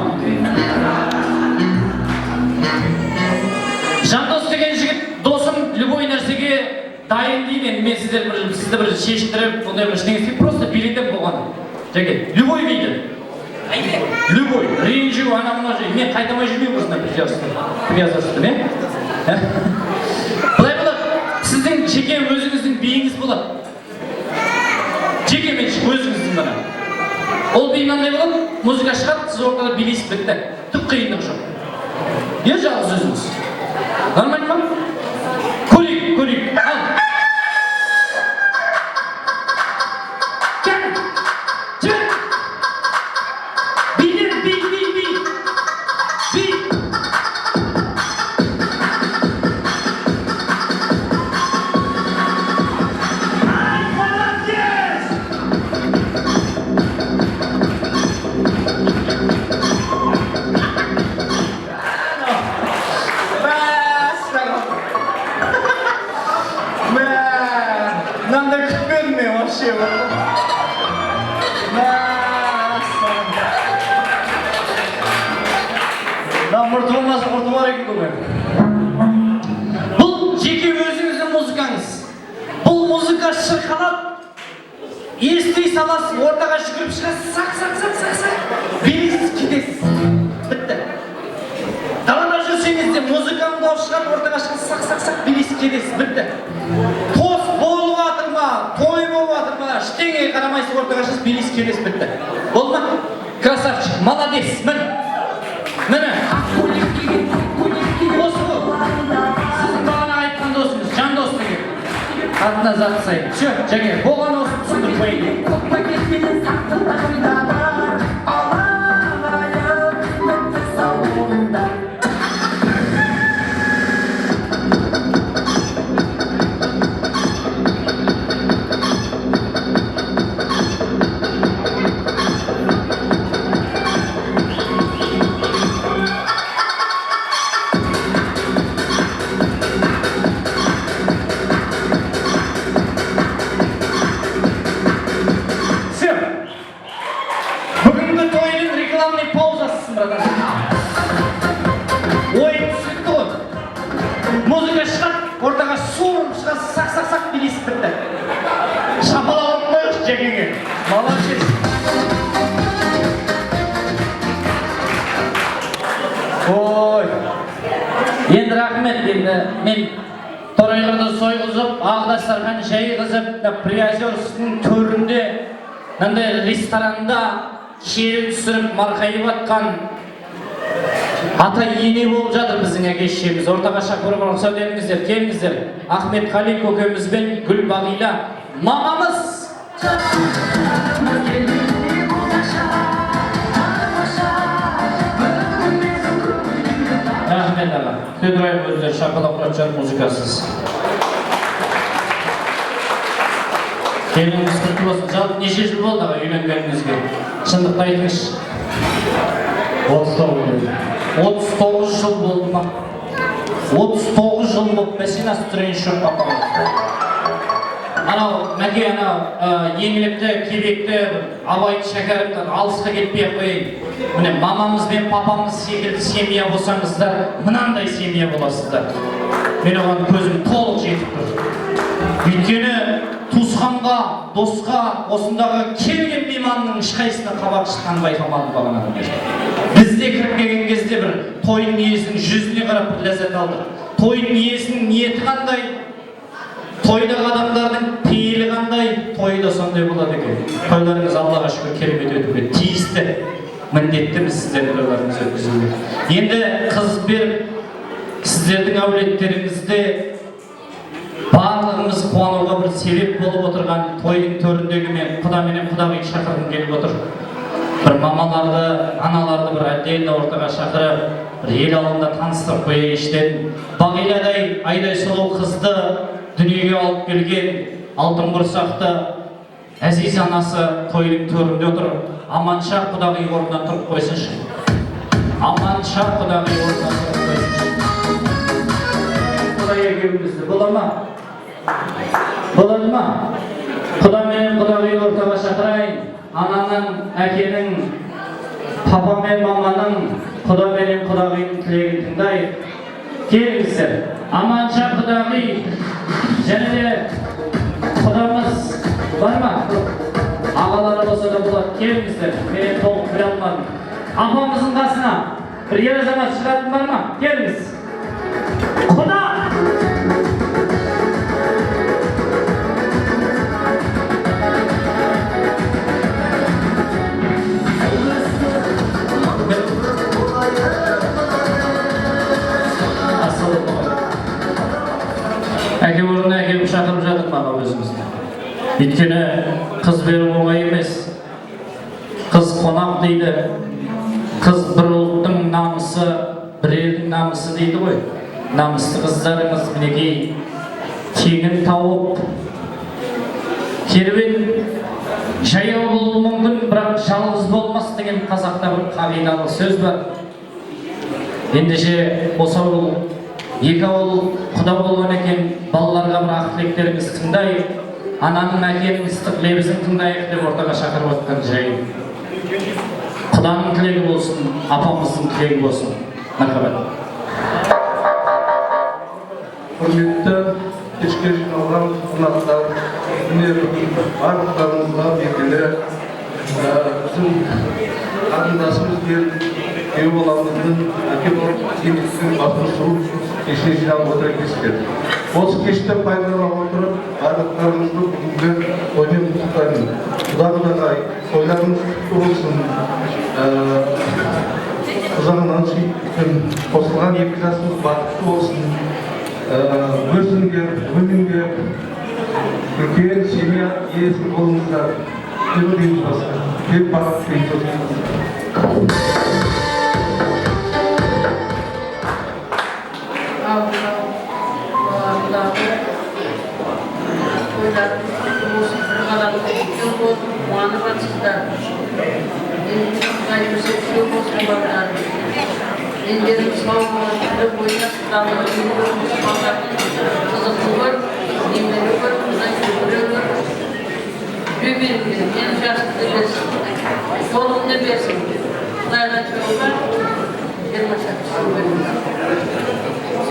Жандос деген жігіт, досым, любой нәрсеге дайын дейді. Енді мен сіздер бір, сізді бір шештіріп, ондай бір ештеңе істемеймін, просто билетем болған. Жеке, любой биді. Любой, ренжу, ана мына жер. Мен қайтамай жүрмеймін осында привязываться, е? Былай болады, сіздің жеке өзіңіздің биіңіз болады. Жеке меншік өзіңіздің ғана. Ол би мынандай болады, музыка шығады, сіз ортада билейсіз, бітті. Түк қиындық жоқ. Е, жалғыз өзіңіз. Нормально ма? Көрейік, көрейік. Ал. Кел. Жібер. Биле. Мына мұрты болмаса, құрты бар екен ғой. Бұл жеке өзіңіздің музыкаңыз. Бұл музыка шырқалады, ести саласыз, ортаға жүгіріп шығасыз, сақ, сақ, сақ, сақ, сақ, билейсіз, кетесіз, бітті. Далада жүрсеңіз де, музыканың дауысы шығады, ортаға шығасыз, сақ, сақ, сақ, билейсіз, кетесіз, бітті. Тост болып жатыр ма, той болып жатыр ма, ештеңеге қарамайсыз, ортаға шығасыз, билейсіз, кетесіз, бітті. Болды ма? Красавчик, молодец. Міне, міне, осы ғой сіздің бағана айтқан досыңыз, жан дос деген. Атына заты сай. Все, және болған, осы түсіндіріп қояйын. Все. Бүгінгі тойдың рекламный паузасысың, братан. Ойын түсінікті ғой. Музыка шығады, ортаға суырып шығасыз, сақ, сақ, сақ, билейсіз, бітті. Шапалақ ұрып қояйықшы Жәкеңе. Молодец. Ой. Енді рахмет, енді мен торайғырды сойғызып, ақ дастархан жайғызып, мына Приозерсктің төрінде, мынандай ресторанда келін түсіріп, марқайып жатқан ата ене болып жатыр біздің әке шешеміз. Ортаға шақыруға рұқсат етіңіздер, келіңіздер. Ахметқали көкеміз бен Гүлбағила мамамыз. Рахмет, аға. Күте тұрайық, өздері шапалақ ұратын шығар музыкасыз. Келініңіз құтты болсын. Жалпы неше жыл болды, аға, үйленгеніңізге? Шындықты айтыңызшы. 39 жыл. 39 жыл болды ма? 39 жыл болып мәшинасы түрен жоқ папа. Анау Мәке, анау Еңлікті, Кебекті, Абайды, Шәкәрімді алысқа кетпей ақ қояйын. Міне, мамамыз бен папамыз секілді семья болсаңыздар, мынандай семья боласыздар. Мен оған көзім толық жетіп тұр. Өйткені туысқанға, досқа, осындағы келген мейманның ешқайсысына қабақ шытқанын байқамадым бағанадан бері. Біз де кіріп келген кезде бір тойдың иесінің жүзіне қарап бір ләззат алдық. Тойдың иесінің ниеті қандай, тойдағы адамдардың пейілі қандай, тойы да сондай болады екен. Тойларыңыз, Аллаға шүкір, керемет өтуге тиісті. Міндеттіміз сіздердің тойларыңызды өткізуге. Енді қыз беріп, сіздердің әулеттеріңізде барлығымыз қуануға бір себеп болып отырған тойдың төріндегі мен құда менен құдағи шақырғым келіп отыр. Бір мамаларды, аналарды бір отдельно ортаға шақырып, бір ел алдында таныстырып қояйыншы дедім. Бағиладай айдай сұлу қызды дүниеге алып келген алтын құрсақты әзиз анасы тойдың төрінде отыр. Аманша құдағи орнынан тұрып қойсыншы. Аманша құдағи орнынан тұрып қойсыншы. Құдай екеумізді бола ма? Болады ма? Құда менен құдағи ортаға шақырайын. Ананың, әкенің, папа мен маманың, құда менен құдағидің тілегін тыңдайық. Келіңіздер. Аманша құдағи және де құдамыз бар ма? Ағалары болса да болады. Келіңіздер. Мен енді толық біле алмадым. Апамыздың қасына бір ер азамат шығатын бар ма? Келіңіз. Құда! Ассалаумағалейкум. Әке орнына әкеліп шақырып жатыр маған өзімізді. Өйткені қыз беру оңай емес. Қыз қонақ дейді. Қыз бір ұлттың намысы, бір елдің намысы дейді ғой. Намысты қыздарымыз мінекей теңін тауып, керуен жаяу болуы мүмкін, бірақ жалғыз болмас деген қазақта бір қағидалы сөз бар. Ендеше осы ауыл, екі ауыл құда болған екен, балаларға бір ақ тілектеріңізді тыңдайық, ананың, әкенің ыстық лебізін тыңдайық деп ортаға шақырып отқан жайым. Құданың тілегі болсын, апамыздың тілегі болсын. Мархабат. Құрметті кешке жиналған қонақтар, міне, бүгін барлықтарыңызға белгілі, біздің қарындасымыз бен күйеу баламыздың әке болып жеңістің бас қосу кешіне жиналып отыр екенсіздер. Осы кешті пайдалана отырып, барлықтарыңызды бүгінгі тоймен құттықтаймын. Құда, құдағай, тойларыңыз құтты болсын. Ұзағынан сүйіп қосылған екі жасыңыз бақытты болсын. Өсіңдер, өніңдер, үлкен семья иесі болыңыздар. Деп дейміз басқа. Тек бақыт тілейміз. Ал мынау құдағы тойларыңыз құтты болсын, бір қаланың үлкен болып қуанып жатсыздар. Енді Құдай берсе, күйеу болсын балаларың. Дендерің сау болып, күліп ойнап, құдалығы үйінде осы балалардың қызықты көр, немере көр, құдай шөбере көр. Жүре беріңдер, мені жасыңды берсін, жолыңды берсін. Құдайға тәуба, 20 шақты шөберем.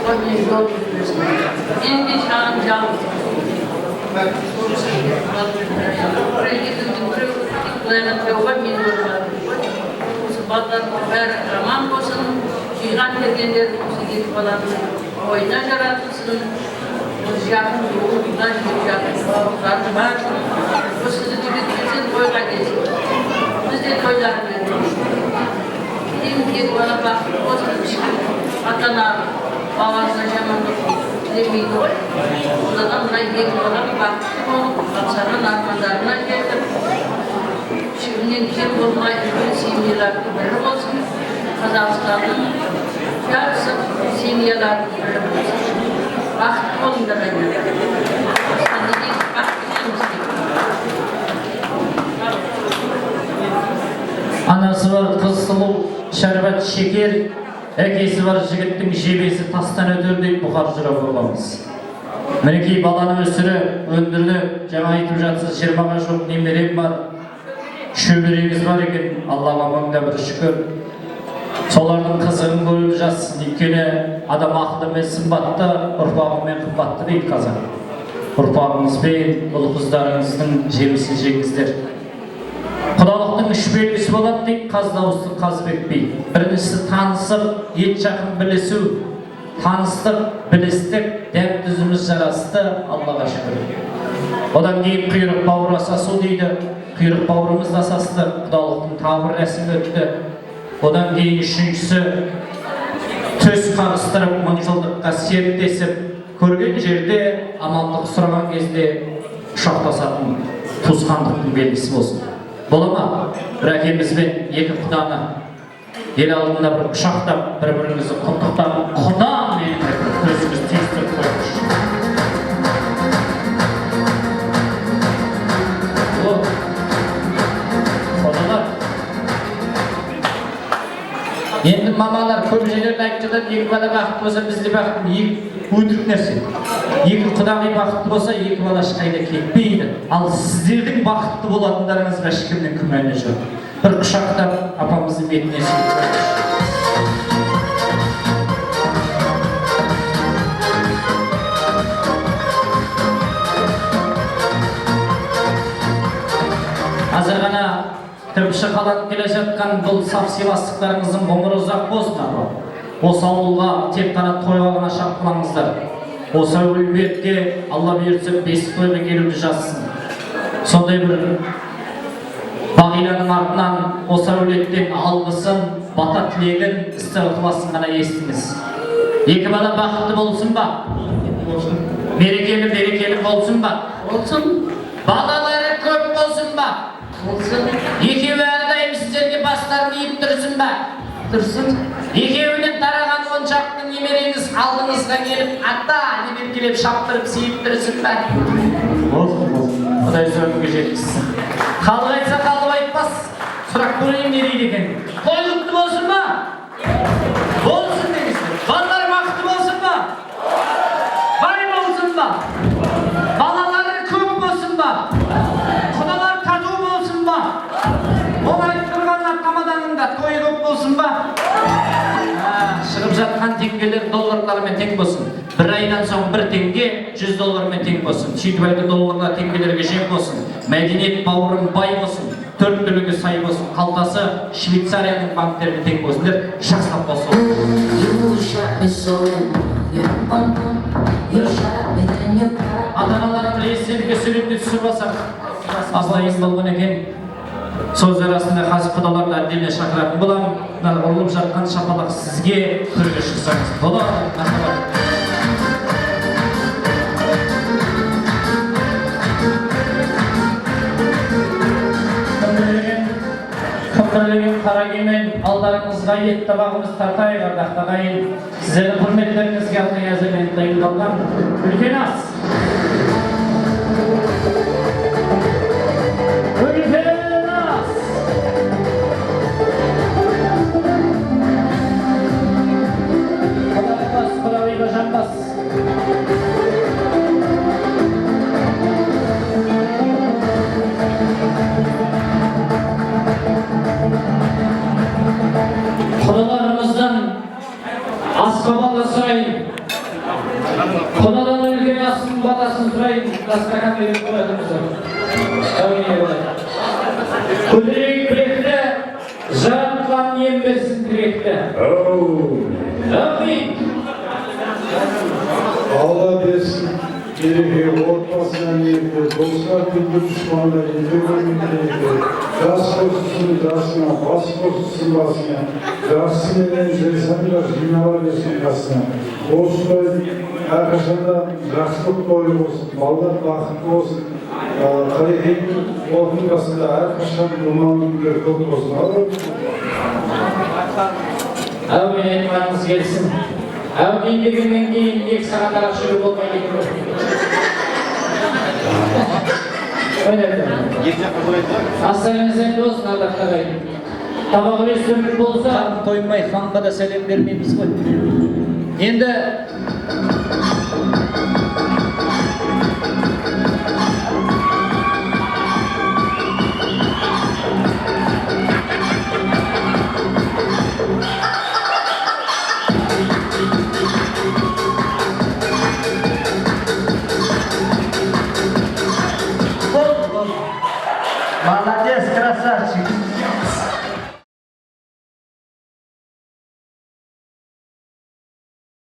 Сол мен жолымды берсін. Мен де шағын жалғыз. Біреу кетудің, біреу Құдайға тәуба, мен көріп. Осы балалардың бәрі аман болсын, жиған бергендер осы екі баланың ойына жаратылсын. Осы жақын руына жақын бауырлардың барлығы осы үйреткенсен тойға келсін. Біз де тойларын береміз. Енді екі бала бақытты болсын, ешкім ата ана баласына жамандық тілемейді ғой. Одан мына екі балам бақытты болып, аңсаған армандарына жетіп, ешкімнен кем болмай, үлкен семьялардың бірі болсын, Қазақстанның жақсы семьяларының бірі болсын. Бақытты болыңдар, айналайын. Бақыт тілейміз. Анасы бар қыз сұлу, шәрбат шекер, әкесі бар жігіттің жебесі тастан өтер дейді Бұқар жырау бабамыз. Мінекей, баланы өсіріп, өндірді, жаңа айтып жатсыз, 20-ға жуық немерем бар, шөбереңіз бар екен, Аллаға мың да бір шүкір. Солардың қызығын көріп жатсыз, өйткені адам ақылымен сымбатты, ұрпағымен қымбатты дейді қазақ. Ұрпағыңызбен, ұл қыздарыңыздың жемісін жеңіздер. Құдалықтың үш белгісі болады дейді қаз дауысты Қазыбек би. Біріншісі — танысып, ет жақын білісу. Таныстық, білістік, дәм тұзымыз жарасты, Аллаға шүкір. Одан кейін құйрық бауыр асасу дейді. Құйрық бауырымыз асасты, құдалықтың тағы бір рәсімі өтті. Одан кейін үшіншісі — төс қағыстырып, мыңжылдыққа серттесіп, көрген жерде амандық сұраған кезде құшақтасатын туысқандықтың белгісі болсын. Бола ма? Бір әкемізбен екі құданы ел алдында бір құшақтап, бір біріңізді құттықтап, құдам менің деп бір төсіңіз түйістіріп қойыңызшы. О, құдалар. Енді мамалар көп жерлерде айтып жатады, екі бала бақытты болса, біз де бақытты. Екі өтірік нәрсе. Екі құдағи бақытты болса, екі бала ешқайда кетпейді. Ал сіздердің бақытты болатындарыңызға ешкімнің күмәні жоқ. Бір құшақтап, апамыздың бетіне сүйіп қойыңызшы. Қазір ғана кірпіші қаланып келе жатқан бұл саф сыйластықтарыңыздың ғұмыры ұзақ болсын, апа. Осы ауылға тек қана тойға ғана шапқылаңыздар. Осы әулиетке Алла бұйыртса, бесік тойға келуді жазсын. Сондай бір Бағиланың артынан осы әулеттен алғысын, бата тілегін, ыстық ықыласын ғана естіңіз. Екі бала бақытты болсын ба? Болсын. Мерекелі берекелі болсын ба? Болсын. Балалары көп болсын ба? Болсын. Екеуі әрдайым сіздерге бастарын иіп тұрсын ба? Тұрсын. Екеуінен тараған 10 шақты немереңіз алдыңызға келіп, ата деп еркелеп, шаптырып, сүйіп тұрсын ба? Болсын, болсын. Құдай өмірге жеткізсін. Халық айтса, қалып айтпас. Сұрақ көрейін, не дейді екен. Той құтты болсын ба? Болсын деңіздер. Балалар бақытты болсын ба? Бай болсын ба? Балалары көп болсын ба? Құдалар тату болсын ба? Ол айтып тұрған тамаданың да тойы көп болсын ба? жатқан теңгелер долларлармен тең болсын. Бір айдан соң бір теңге 100 доллармен тең болсын. Сөйтіп әлгі долларлар теңгелерге жем болсын. Мәдениет бауырым бай болсын. Төрт түлігі сай болсын. Қалтасы Швейцарияның банктеріне тең болсын деп жақсылап болсын. Ата-аналардың бір естелікке суретке түсіріп алсақ, азайым болған екен. Сөз арасында қазір құдаларды отдельно шақыратын боламын. Мына ұрылып жатқан шапалақ сізге, төрге шықсаңыз болады. Мархабат. Кім қара кемен алдарыңызға ет табағымыз тартайық, ардақты ағайын. Сіздердің құрметтеріңізге арнайы әзірленіп дайындалған үлкен ас. Үлкен ас. Құдағи құдағиға жамбас. Құдаларымыздан асқа бала сұрайын. Құдадан үлкен астың баласын сұрайын. Дастархан беріп қоятынбыз. Әуен болады. Көтерейік білекті, жаратқан ем берсін тілекті. Әумин. Алла берсін береке, отбасына мереке, досына күлкі, дұшпанына елге береке, жас қосылсын жасыңа, бас қосылсын басыңа, жақсыменен жайсаңдар жинала берсін қасыңа. Осындай әрқашанда жақсылық тойы болсын, балалар бақытты болсын, Қарекеңнің отының басында әрқашан думанды күндер көп болсын. Әумин, айтқаныңыз келсін. Әумин дегеннен кейін 2 сағат арақ ішуге болмайды екен. Астарыңыз енді болсын, ардақты ағайын. Табақ үлестіріліп болса, тоймай ханға да сәлем бермейміз ғой. Енді